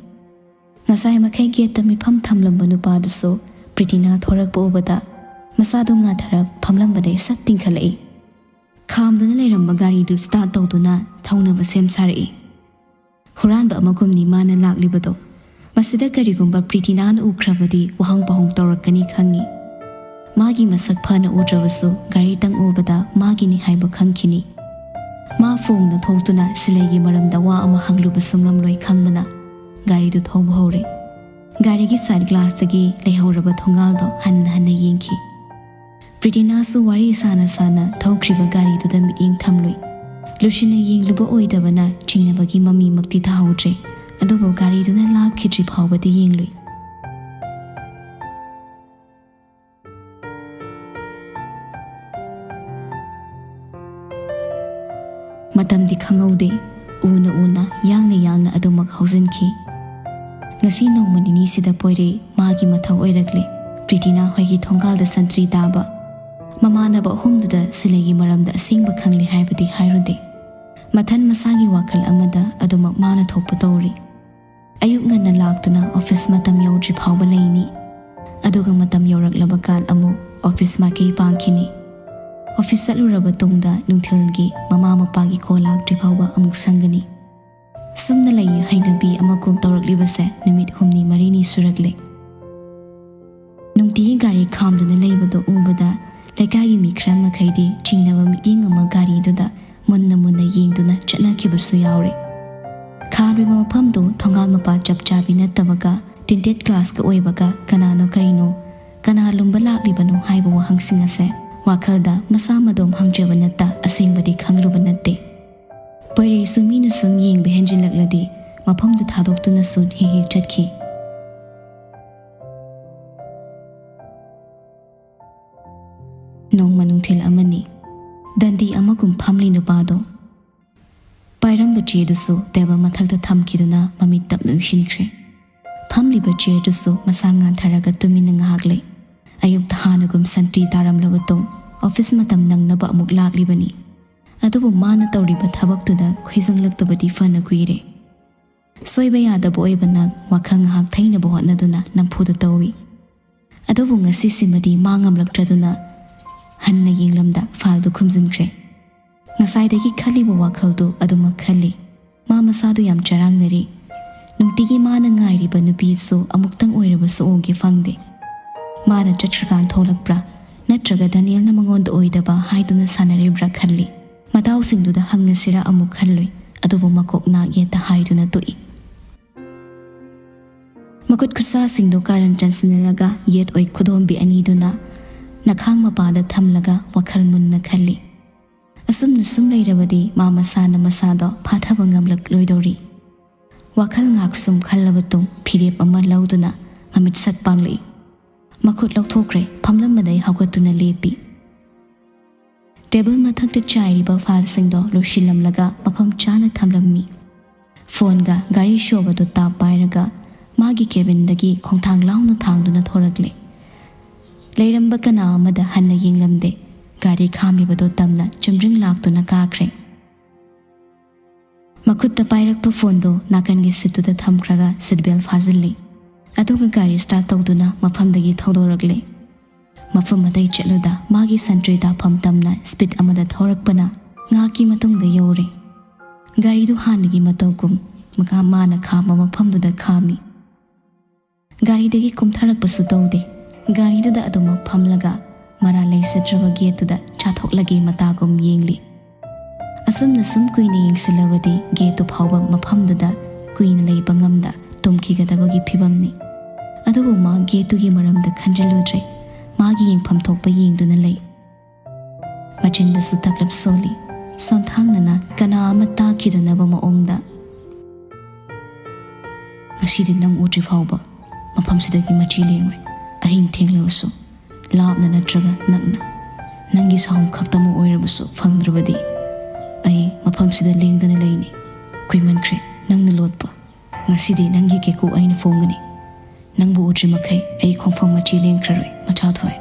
ꯉꯁꯥꯏ ꯃꯈꯩ ꯒꯦꯠꯇ ꯃꯤꯐꯝ ꯊꯝꯂꯝꯕ ꯅꯨꯄꯥꯗꯨꯁꯨ ꯄ꯭ꯔꯤꯇꯤꯅꯥ ꯊꯣꯔꯛꯄ ꯎꯕꯗ ꯃꯁꯥꯗꯨ ꯉꯥꯊꯔ ꯐꯝꯂꯝꯕꯗꯩ ꯁꯠ ꯇꯤꯡꯈꯠꯂꯛꯏ꯫ ꯈꯥꯝꯗꯨꯅ ꯂꯩꯔꯝꯕ ꯒꯥꯔꯤꯗꯨ ꯁ꯭ꯇꯥꯔꯠ ꯇꯧꯗꯨꯅ ꯊꯧꯅꯕ ꯁꯦꯝ ꯁꯥꯔꯛꯏ꯫ ꯍꯨꯔꯥꯟꯕ ꯑꯃꯒꯨꯝꯅꯤ ꯃꯥꯅ ꯂꯥꯛꯂꯤꯕꯗꯣ꯫ ꯃꯁꯤꯗ ꯀꯔꯤꯒꯨꯝꯕ ꯄ꯭ꯔꯤꯇꯤꯅꯥꯅ ꯎꯈ꯭ꯔꯕꯗꯤ ꯋꯥꯍꯪ ꯄꯥꯎꯍꯪ ꯇꯧꯔꯛꯀꯅꯤ ꯈꯪꯉꯤ꯫ ꯃꯥꯒꯤ ꯃꯁꯛ ꯐꯅ ꯎꯗ꯭ꯔꯕꯁꯨ ꯒꯥꯔꯤꯇꯪ ꯎꯕꯗ ꯃꯥꯒꯤꯅꯤ ꯍꯥꯏꯕ ꯈꯪꯈꯤꯅꯤ꯫ ꯃꯥ ꯐꯣꯡꯅ ꯊꯣꯛꯇꯨꯅ ꯁꯤꯂꯩꯒꯤ ꯃꯔꯝꯗ ꯋꯥ ꯑꯃ ꯍꯪꯂꯨꯕꯁꯨ ꯉꯝꯂꯣꯏ ꯈꯪꯕꯅ ꯒꯥꯔꯤꯗꯨ ꯊꯧꯕ ꯍꯧꯔꯦ꯫ ꯒꯥꯔꯤꯒꯤ ꯁꯥꯏꯠ ꯒ꯭ꯂꯥꯁꯇꯒꯤ ꯂꯩꯍꯧꯔꯕ ꯊꯣꯡꯒꯥꯜꯗꯣ ꯍꯟꯅ ꯍꯟꯅ ꯌꯦꯡꯈꯤ꯫ ꯄ꯭ꯔꯤꯇꯤꯅꯥꯁꯨ ꯋꯥꯔꯤ ꯁꯥꯅ ꯁꯥꯅ ꯊꯧꯈ꯭ꯔꯤꯕ ꯒꯥꯔꯤꯗꯨꯗ ꯃꯤꯠꯌꯦꯡ ꯊꯝꯂꯨꯏ꯫ ꯂꯨꯁꯤꯟꯅ ꯌꯦꯡꯂꯨꯕ ꯑꯣꯏꯗꯕꯅ ꯆꯤꯡꯅꯕꯒꯤ ꯃꯃꯤꯃꯛꯇꯤ ꯊꯥꯍꯧꯗ꯭ꯔꯦ꯫ ꯑꯗꯨꯕꯨ ꯒꯥꯔꯤꯗꯨꯅ ꯂꯥꯞꯈꯤꯗ꯭ꯔꯤ ꯐꯥꯎꯕꯗꯤ ꯌꯦꯡꯂꯨꯏ꯫ ꯃꯇꯝꯗꯤ ꯈꯪꯍꯧꯗꯦ꯫ ꯎꯅ ꯎꯅ, ꯌꯥꯡꯅ ꯌꯥꯡꯅ ꯑꯗꯨꯃꯛ ꯍꯧꯖꯤꯟꯈꯤ꯫ ꯉꯁꯤ ꯅꯣꯡꯃ ꯅꯤꯅꯤꯁꯤꯗ ꯄꯣꯏꯔꯩ ꯃꯥꯒꯤ ꯃꯊꯧ ꯑꯣꯏꯔꯛꯂꯦ꯫ ꯄ꯭ꯔꯤꯇꯤꯅꯥ ꯍꯣꯏꯒꯤ ꯊꯣꯡꯒꯥꯜꯗ ꯁꯟꯇ꯭ꯔꯤ ꯇꯥꯕ꯫ ꯃꯃꯥꯟꯅꯕ ꯑꯍꯨꯝꯗꯨꯗ ꯁꯤꯂꯩꯒꯤ ꯃꯔꯝꯗ ꯑꯁꯦꯡꯕ ꯈꯪꯂꯦ ꯍꯥꯏꯕꯗꯤ ꯍꯥꯏꯔꯨꯗꯦ꯫ ꯃꯊꯟ ꯃꯁꯥꯒꯤ ꯋꯥꯈꯜ ꯑꯃꯗ ꯑꯗꯨꯃꯛ ꯃꯥꯅ ꯊꯣꯛꯄ ꯇꯧꯔꯤ꯫ ꯑꯌꯨꯛ ꯉꯟꯅ ꯂꯥꯛꯇꯨꯅ ꯑꯣꯐꯤꯁ ꯃꯇꯝ ꯌꯧꯗ꯭ꯔꯤ ꯐꯥꯎꯕ ꯂꯩꯅꯤ꯫ ꯑꯗꯨꯒ ꯃꯇꯝ ꯌꯧꯔꯛꯂꯕ ꯀꯥꯟ ꯑꯃꯨꯛ ꯑꯣꯐꯤꯁ ꯃꯥꯏꯀꯩ ꯄꯥꯡꯈꯤꯅꯤ꯫ ꯑꯣꯐꯤꯁ ꯆꯠꯂꯨꯔꯕ ꯇꯨꯡꯗ ꯅꯨꯡꯊꯤꯜꯒꯤ ꯃꯃꯥ ꯃꯄꯥꯒꯤ ꯀꯣꯜ ꯂꯥꯛꯇ꯭ꯔꯤ ꯐꯥꯎꯕ ꯑꯃꯨꯛ ꯁꯪꯒꯅꯤ꯫ ꯁꯨꯝꯅ ꯂꯩ ꯍꯩꯅꯕꯤ ꯑꯃꯒꯨꯝ ꯇꯧꯔꯛꯂꯤꯕꯁꯦ ꯅꯨꯃꯤꯠ ꯍꯨꯝꯅꯤ ꯃꯔꯤꯅꯤ ꯁꯨꯔꯛꯂꯦ꯫ ꯅꯨꯡꯇꯤꯒꯤ ꯒꯥꯔꯤ ꯈꯥꯝꯗꯨꯅ ꯂꯩꯕꯗꯣ ꯎꯕꯗ ꯂꯩꯀꯥꯏꯒꯤ ꯃꯤ ꯈꯔ ꯃꯈꯩꯗꯤ ꯆꯤꯡꯅꯕ ꯃꯤꯠꯌꯦꯡ ꯑꯃ ꯒꯥꯔꯤꯗꯨꯗ ꯃꯨꯟꯅ ꯃꯨꯟꯅ ꯌꯦꯡꯗꯨꯅ ꯆꯠꯅꯈꯤꯕꯁꯨ ꯌꯥꯎꯔꯦ꯫ ꯈꯥꯝꯂꯤꯕ ꯃꯐꯝꯗꯨ ꯊꯣꯡꯒꯥꯜ ꯃꯄꯥ ꯆꯞ ꯆꯥꯕꯤ ꯅꯠꯇꯕꯒ, ꯇꯤꯟꯇꯦꯠ ꯒ꯭ꯂꯥꯁꯀ ꯑꯣꯏꯕꯒ, ꯀꯅꯥꯅꯣ ꯀꯔꯤꯅꯣ, ꯀꯅꯥ ꯂꯨꯝꯕ ꯂꯥꯛꯂꯤꯕꯅꯣ ꯍꯥꯏꯕ ꯋꯥꯍꯪꯁꯤꯡ ꯑꯁꯦ ꯋꯥꯈꯜꯗ ꯃꯁꯥ ꯃꯗꯣꯝ ꯍꯪꯖꯕ ꯅꯠꯇ ꯑꯁꯦꯡꯕꯗꯤ ꯈꯪꯂꯨꯕ ꯅꯠꯇꯦ꯫ ꯄꯣꯏꯔꯩꯁꯨ ꯃꯤꯅ ꯁꯨꯝ ꯌꯦꯡꯕ ꯍꯦꯟꯖꯤꯜꯂꯛꯂꯗꯤ ꯃꯐꯝꯗꯨ ꯊꯥꯗꯣꯛꯇꯨꯅꯁꯨ ꯍꯦꯛ ꯍꯦꯛ ꯆꯠꯈꯤ꯫ ꯅꯣꯡꯃ ꯅꯨꯡꯊꯤꯜ ꯑꯃꯅꯤ꯫ ꯗꯟꯗꯤ ꯑꯃꯒꯨꯝ ꯐꯝꯂꯤ ꯅꯨꯄꯥꯗꯣ ꯄꯥꯏꯔꯝꯕ ꯆꯦꯗꯨꯁꯨ ꯇꯦꯕꯜ ꯃꯊꯛꯇ ꯊꯝꯈꯤꯗꯨꯅ ꯃꯃꯤꯠ ꯇꯞꯅ ꯎꯏꯁꯤꯟꯈ꯭ꯔꯦ꯫ ꯐꯝꯂꯤꯕ ꯆꯤꯌꯔꯗꯨꯁꯨ ꯃꯁꯥ ꯉꯥꯟꯊꯔꯒ ꯇꯨꯃꯤꯟꯅ ꯉꯥꯏꯍꯥꯛ ꯂꯩ꯫ ꯑꯌꯨꯛꯇ ꯍꯥꯟꯅꯒꯨꯝ ꯁꯟꯇ꯭ꯔꯤ ꯇꯥꯔꯝꯂꯕ ꯇꯨꯡ ꯑꯣꯐꯤꯁ ꯃꯇꯝ ꯅꯪꯅꯕ ꯑꯃꯨꯛ ꯂꯥꯛꯂꯤꯕꯅꯤ꯫ ꯑꯗꯨꯕꯨ ꯃꯥꯅ ꯇꯧꯔꯤꯕ ꯊꯕꯛꯇꯨꯗ ꯈꯣꯏꯖꯪꯂꯛꯇꯕꯗꯤ ꯐꯅ ꯀꯨꯏꯔꯦ꯫ ꯁꯣꯏꯕ ꯌꯥꯗꯕ ꯑꯣꯏꯕꯅ ꯋꯥꯈꯜ ꯉꯥꯏꯍꯥꯛ ꯊꯩꯅꯕ ꯍꯣꯠꯅꯗꯨꯅ ꯅꯝꯐꯨꯗ ꯇꯧꯏ꯫ ꯑꯗꯨꯕꯨ ꯉꯁꯤꯁꯤꯃꯗꯤ ꯃꯥ ꯉꯝꯂꯛꯇ꯭ꯔꯗꯨꯅ ꯍꯟꯅ ꯌꯦꯡꯂꯝꯗ ꯐꯥꯏꯜꯗꯨ ꯈꯨꯝꯖꯤꯟꯈ꯭ꯔꯦ꯫ ꯉꯁꯥꯏꯗꯒꯤ ꯈꯜꯂꯤꯕ ꯋꯥꯈꯜꯗꯨ ꯑꯗꯨꯃꯛ ꯈꯜꯂꯤ꯫ ꯃꯥ ꯃꯁꯥꯗꯨ ꯌꯥꯝ ꯆꯔꯥꯡꯅꯔꯤ꯫ ꯅꯨꯡꯇꯤꯒꯤ ꯃꯥꯅ ꯉꯥꯏꯔꯤꯕ ꯅꯨꯄꯤꯁꯨ ꯑꯃꯨꯛꯇꯪ ꯑꯣꯏꯔꯕꯁꯨ ꯎꯒꯦ ꯐꯪꯗꯦ꯫ ꯃꯥꯅ ꯆꯠꯈ꯭ꯔꯀꯥꯟ ꯊꯣꯛꯂꯛꯄ꯭ꯔꯥ, ꯅꯠꯇ꯭ꯔꯒ ꯗꯅꯤꯌꯦꯜꯅ ꯃꯉꯣꯟꯗ ꯑꯣꯏꯗꯕ ꯍꯥꯏꯗꯨꯅ ꯁꯥꯟꯅꯔꯤꯕ꯭ꯔꯥ ꯈꯜꯂꯤ꯫ ꯃꯇꯥꯎꯁꯤꯡꯗꯨꯗ ꯍꯪꯉꯁꯤꯔꯥ ꯑꯃꯨꯛ ꯈꯜꯂꯨꯏ, ꯑꯗꯨꯕꯨ ꯃꯀꯣꯛ ꯅꯥꯛ ꯌꯦꯠꯇ ꯍꯥꯏꯗꯨꯅ ꯇꯣꯛꯏ꯫ ꯃꯈꯨꯠ ꯈꯨꯠꯁꯥꯁꯤꯡꯗꯨ ꯀꯥꯔꯟ ꯆꯟꯁꯤꯟꯅꯔꯒ ꯌꯦꯠ ꯑꯣꯏ ꯈꯨꯗꯣꯝꯕꯤ ꯑꯅꯤꯗꯨꯅ ꯅꯈꯥꯡ ꯃꯄꯥꯗ ꯊꯝꯂꯒ ꯋꯥꯈꯜ ꯃꯨꯟꯅ ꯈꯜꯂꯤ꯫ ꯑꯁꯨꯝꯅ ꯁꯨꯝ ꯂꯩꯔꯕꯗꯤ ꯃꯥ ꯃꯁꯥꯅ ꯃꯁꯥꯗꯣ ꯐꯥꯊꯕ ꯉꯝꯂꯛꯂꯣꯏꯗꯧꯔꯤ꯫ ꯋꯥꯈꯜ ꯉꯥꯏꯍꯥꯛ ꯁꯨꯝ ꯈꯜꯂꯕ ꯇꯨꯡ ꯐꯤꯔꯦꯞ ꯑꯃ ꯂꯧꯗꯨꯅ ꯃꯃꯤꯠ ꯁꯠ ꯄꯥꯡꯂꯛꯏ꯫ ꯃꯈꯨꯠ ꯂꯧꯊꯣꯛꯈ꯭ꯔꯦ, ꯐꯝꯂꯝꯕꯗꯩ ꯍꯧꯒꯠꯇꯨꯅ ꯂꯦꯞꯄꯤ꯫ ꯇꯦꯕꯜ ꯃꯊꯛꯇ ꯆꯥꯏꯔꯤꯕ ꯐꯥꯏꯜꯁꯤꯡꯗꯣ ꯂꯣꯏꯁꯤꯜꯂꯝꯂꯒ ꯃꯐꯝ ꯆꯥꯅ ꯊꯝꯂꯝꯃꯤ꯫ ꯐꯣꯟꯒ ꯒꯥꯔꯤ ꯁꯣꯒꯗꯣ ꯇꯥꯞ ꯄꯥꯏꯔꯒ ꯃꯥꯒꯤ ꯀꯦꯕꯤꯟꯗꯒꯤ ꯈꯣꯡꯊꯥꯡ ꯂꯥꯎꯅ ꯊꯥꯡꯗꯨꯅ ꯊꯣꯔꯛꯂꯦ꯫ ꯂꯩꯔꯝꯕ ꯀꯅꯥ ꯑꯃꯗ ꯍꯟꯅ ꯌꯦꯡꯂꯝꯗꯦ꯫ ꯒꯥꯔꯤ ꯈꯥꯝꯂꯤꯕꯗꯣ ꯇꯝꯅ ꯆꯨꯝꯗ꯭ꯔꯤꯡ ꯂꯥꯛꯇꯨꯅ ꯀꯥꯈ꯭ꯔꯦ꯫ ꯃꯈꯨꯠꯇ ꯄꯥꯏꯔꯛꯄ ꯐꯣꯟꯗꯨ ꯅꯥꯀꯟꯒꯤ ꯁꯤꯠꯇꯨꯗ ꯊꯝꯈ꯭ꯔꯒ ꯁꯤꯠ ꯕꯦꯜ ꯐꯥꯖꯤꯜꯂꯤ꯫ ꯑꯗꯨꯒ ꯒꯥꯔꯤ ꯁ꯭ꯇꯥꯔꯠ ꯇꯧꯗꯨꯅ ꯃꯐꯝꯗꯒꯤ ꯊꯧꯗꯣꯔꯛꯂꯦ꯫ ꯃꯐꯝ ꯑꯇꯩ ꯆꯠꯂꯨꯗ ꯃꯥꯒꯤ ꯁꯟꯇ꯭ꯔꯤ ꯇꯥꯐꯝ ꯇꯝꯅ ꯁ꯭ꯄꯤꯠ ꯑꯃꯗ ꯊꯧꯔꯛꯄꯅ ꯉꯥꯏꯍꯥꯛꯀꯤ ꯃꯇꯨꯡꯗ ꯌꯧꯔꯦ꯫ ꯒꯥꯔꯤꯗꯨ ꯍꯥꯟꯅꯒꯤ ꯃꯇꯧꯒꯨꯝ ꯃꯈꯥ ꯃꯥꯅ ꯈꯥꯝꯕ ꯃꯐꯝꯗꯨꯗ ꯈꯥꯝꯃꯤ꯫ ꯒꯥꯔꯤꯗꯒꯤ ꯀꯨꯝꯊꯔꯛꯄꯁꯨ ꯇꯧꯗꯦ꯫ ꯒꯥꯔꯤꯗꯨꯗ ꯑꯗꯨꯃꯛ ꯐꯝꯂꯒ ꯃꯔꯥꯜ ꯂꯩꯖꯗ꯭ꯔꯕ ꯒꯦꯠꯇꯨꯗ ꯆꯥꯊꯣꯛꯂꯒꯦ ꯃꯇꯥꯒꯨꯝ ꯌꯦꯡꯂꯤ꯫ ꯑꯁꯨꯝꯅ ꯁꯨꯝ ꯀꯨꯏꯅ ꯌꯦꯡꯁꯤꯜꯂꯕꯗꯤ ꯒꯦꯠꯇꯨ ꯐꯥꯎꯕ ꯃꯐꯝꯗꯨꯗ ꯀꯨꯏꯅ ꯂꯩꯕ ꯉꯝꯗ ꯇꯨꯝꯈꯤꯒꯗꯕꯒꯤ ꯐꯤꯕꯝꯅꯤ꯫ ꯑꯗꯨꯕꯨ ꯃꯥ ꯒꯦꯠꯇꯨꯒꯤ ꯃꯔꯝꯗ ꯈꯟꯖꯤꯜꯂꯨꯗ꯭ꯔꯦ꯫ ꯃꯥꯒꯤ ꯌꯦꯡꯐꯝ ꯊꯣꯛꯄ ꯌꯦꯡꯗꯨꯅ ꯂꯩ꯫ ꯃꯆꯤꯟꯗꯁꯨ ꯇꯞꯂꯞ ꯁꯣꯜꯂꯤ꯫ ꯁꯣꯟꯊꯥꯡꯅꯅ ꯀꯅꯥ ꯑꯃ ꯇꯥꯈꯤꯗꯅꯕ ꯃꯑꯣꯡꯗ, "ꯉꯁꯤꯗꯤ ꯅꯪ ꯎꯗ꯭ꯔꯤ ꯐꯥꯎꯕ ꯃꯐꯝꯁꯤꯗꯒꯤ ꯃꯆꯤ ꯂꯦꯡꯉꯣꯏ꯫ ꯑꯍꯤꯡ ꯊꯦꯡꯂꯕꯁꯨ, ꯂꯥꯞꯅ ꯅꯠꯇ꯭ꯔꯒ ꯅꯛꯅ, ꯅꯪꯒꯤ ꯁꯥꯍꯨꯝ ꯈꯛꯇꯃꯛ ꯑꯣꯏꯔꯕꯁꯨ ꯐꯪꯗ꯭ꯔꯕꯗꯤ, ꯑꯩ ꯃꯐꯝꯁꯤꯗ ꯂꯦꯡꯗꯅ ꯂꯩꯅꯤ꯫ ꯀꯨꯏꯃꯟꯈ꯭ꯔꯦ ꯅꯪꯅ ꯂꯣꯠꯄ꯫ ꯉꯁꯤꯗꯤ ꯅꯪꯒꯤ ꯀꯦꯀꯨ ꯑꯩꯅ ꯐꯣꯡꯒꯅꯤ꯫ ꯅꯪꯕꯨ ꯎꯗ꯭ꯔꯤ ꯃꯈꯩ ꯑꯩ ꯈꯣꯡꯐꯝ ꯃꯆꯤ ꯂꯦꯡꯈ꯭ꯔꯔꯣꯏ, ꯃꯆꯥ ꯊꯣꯏ"꯫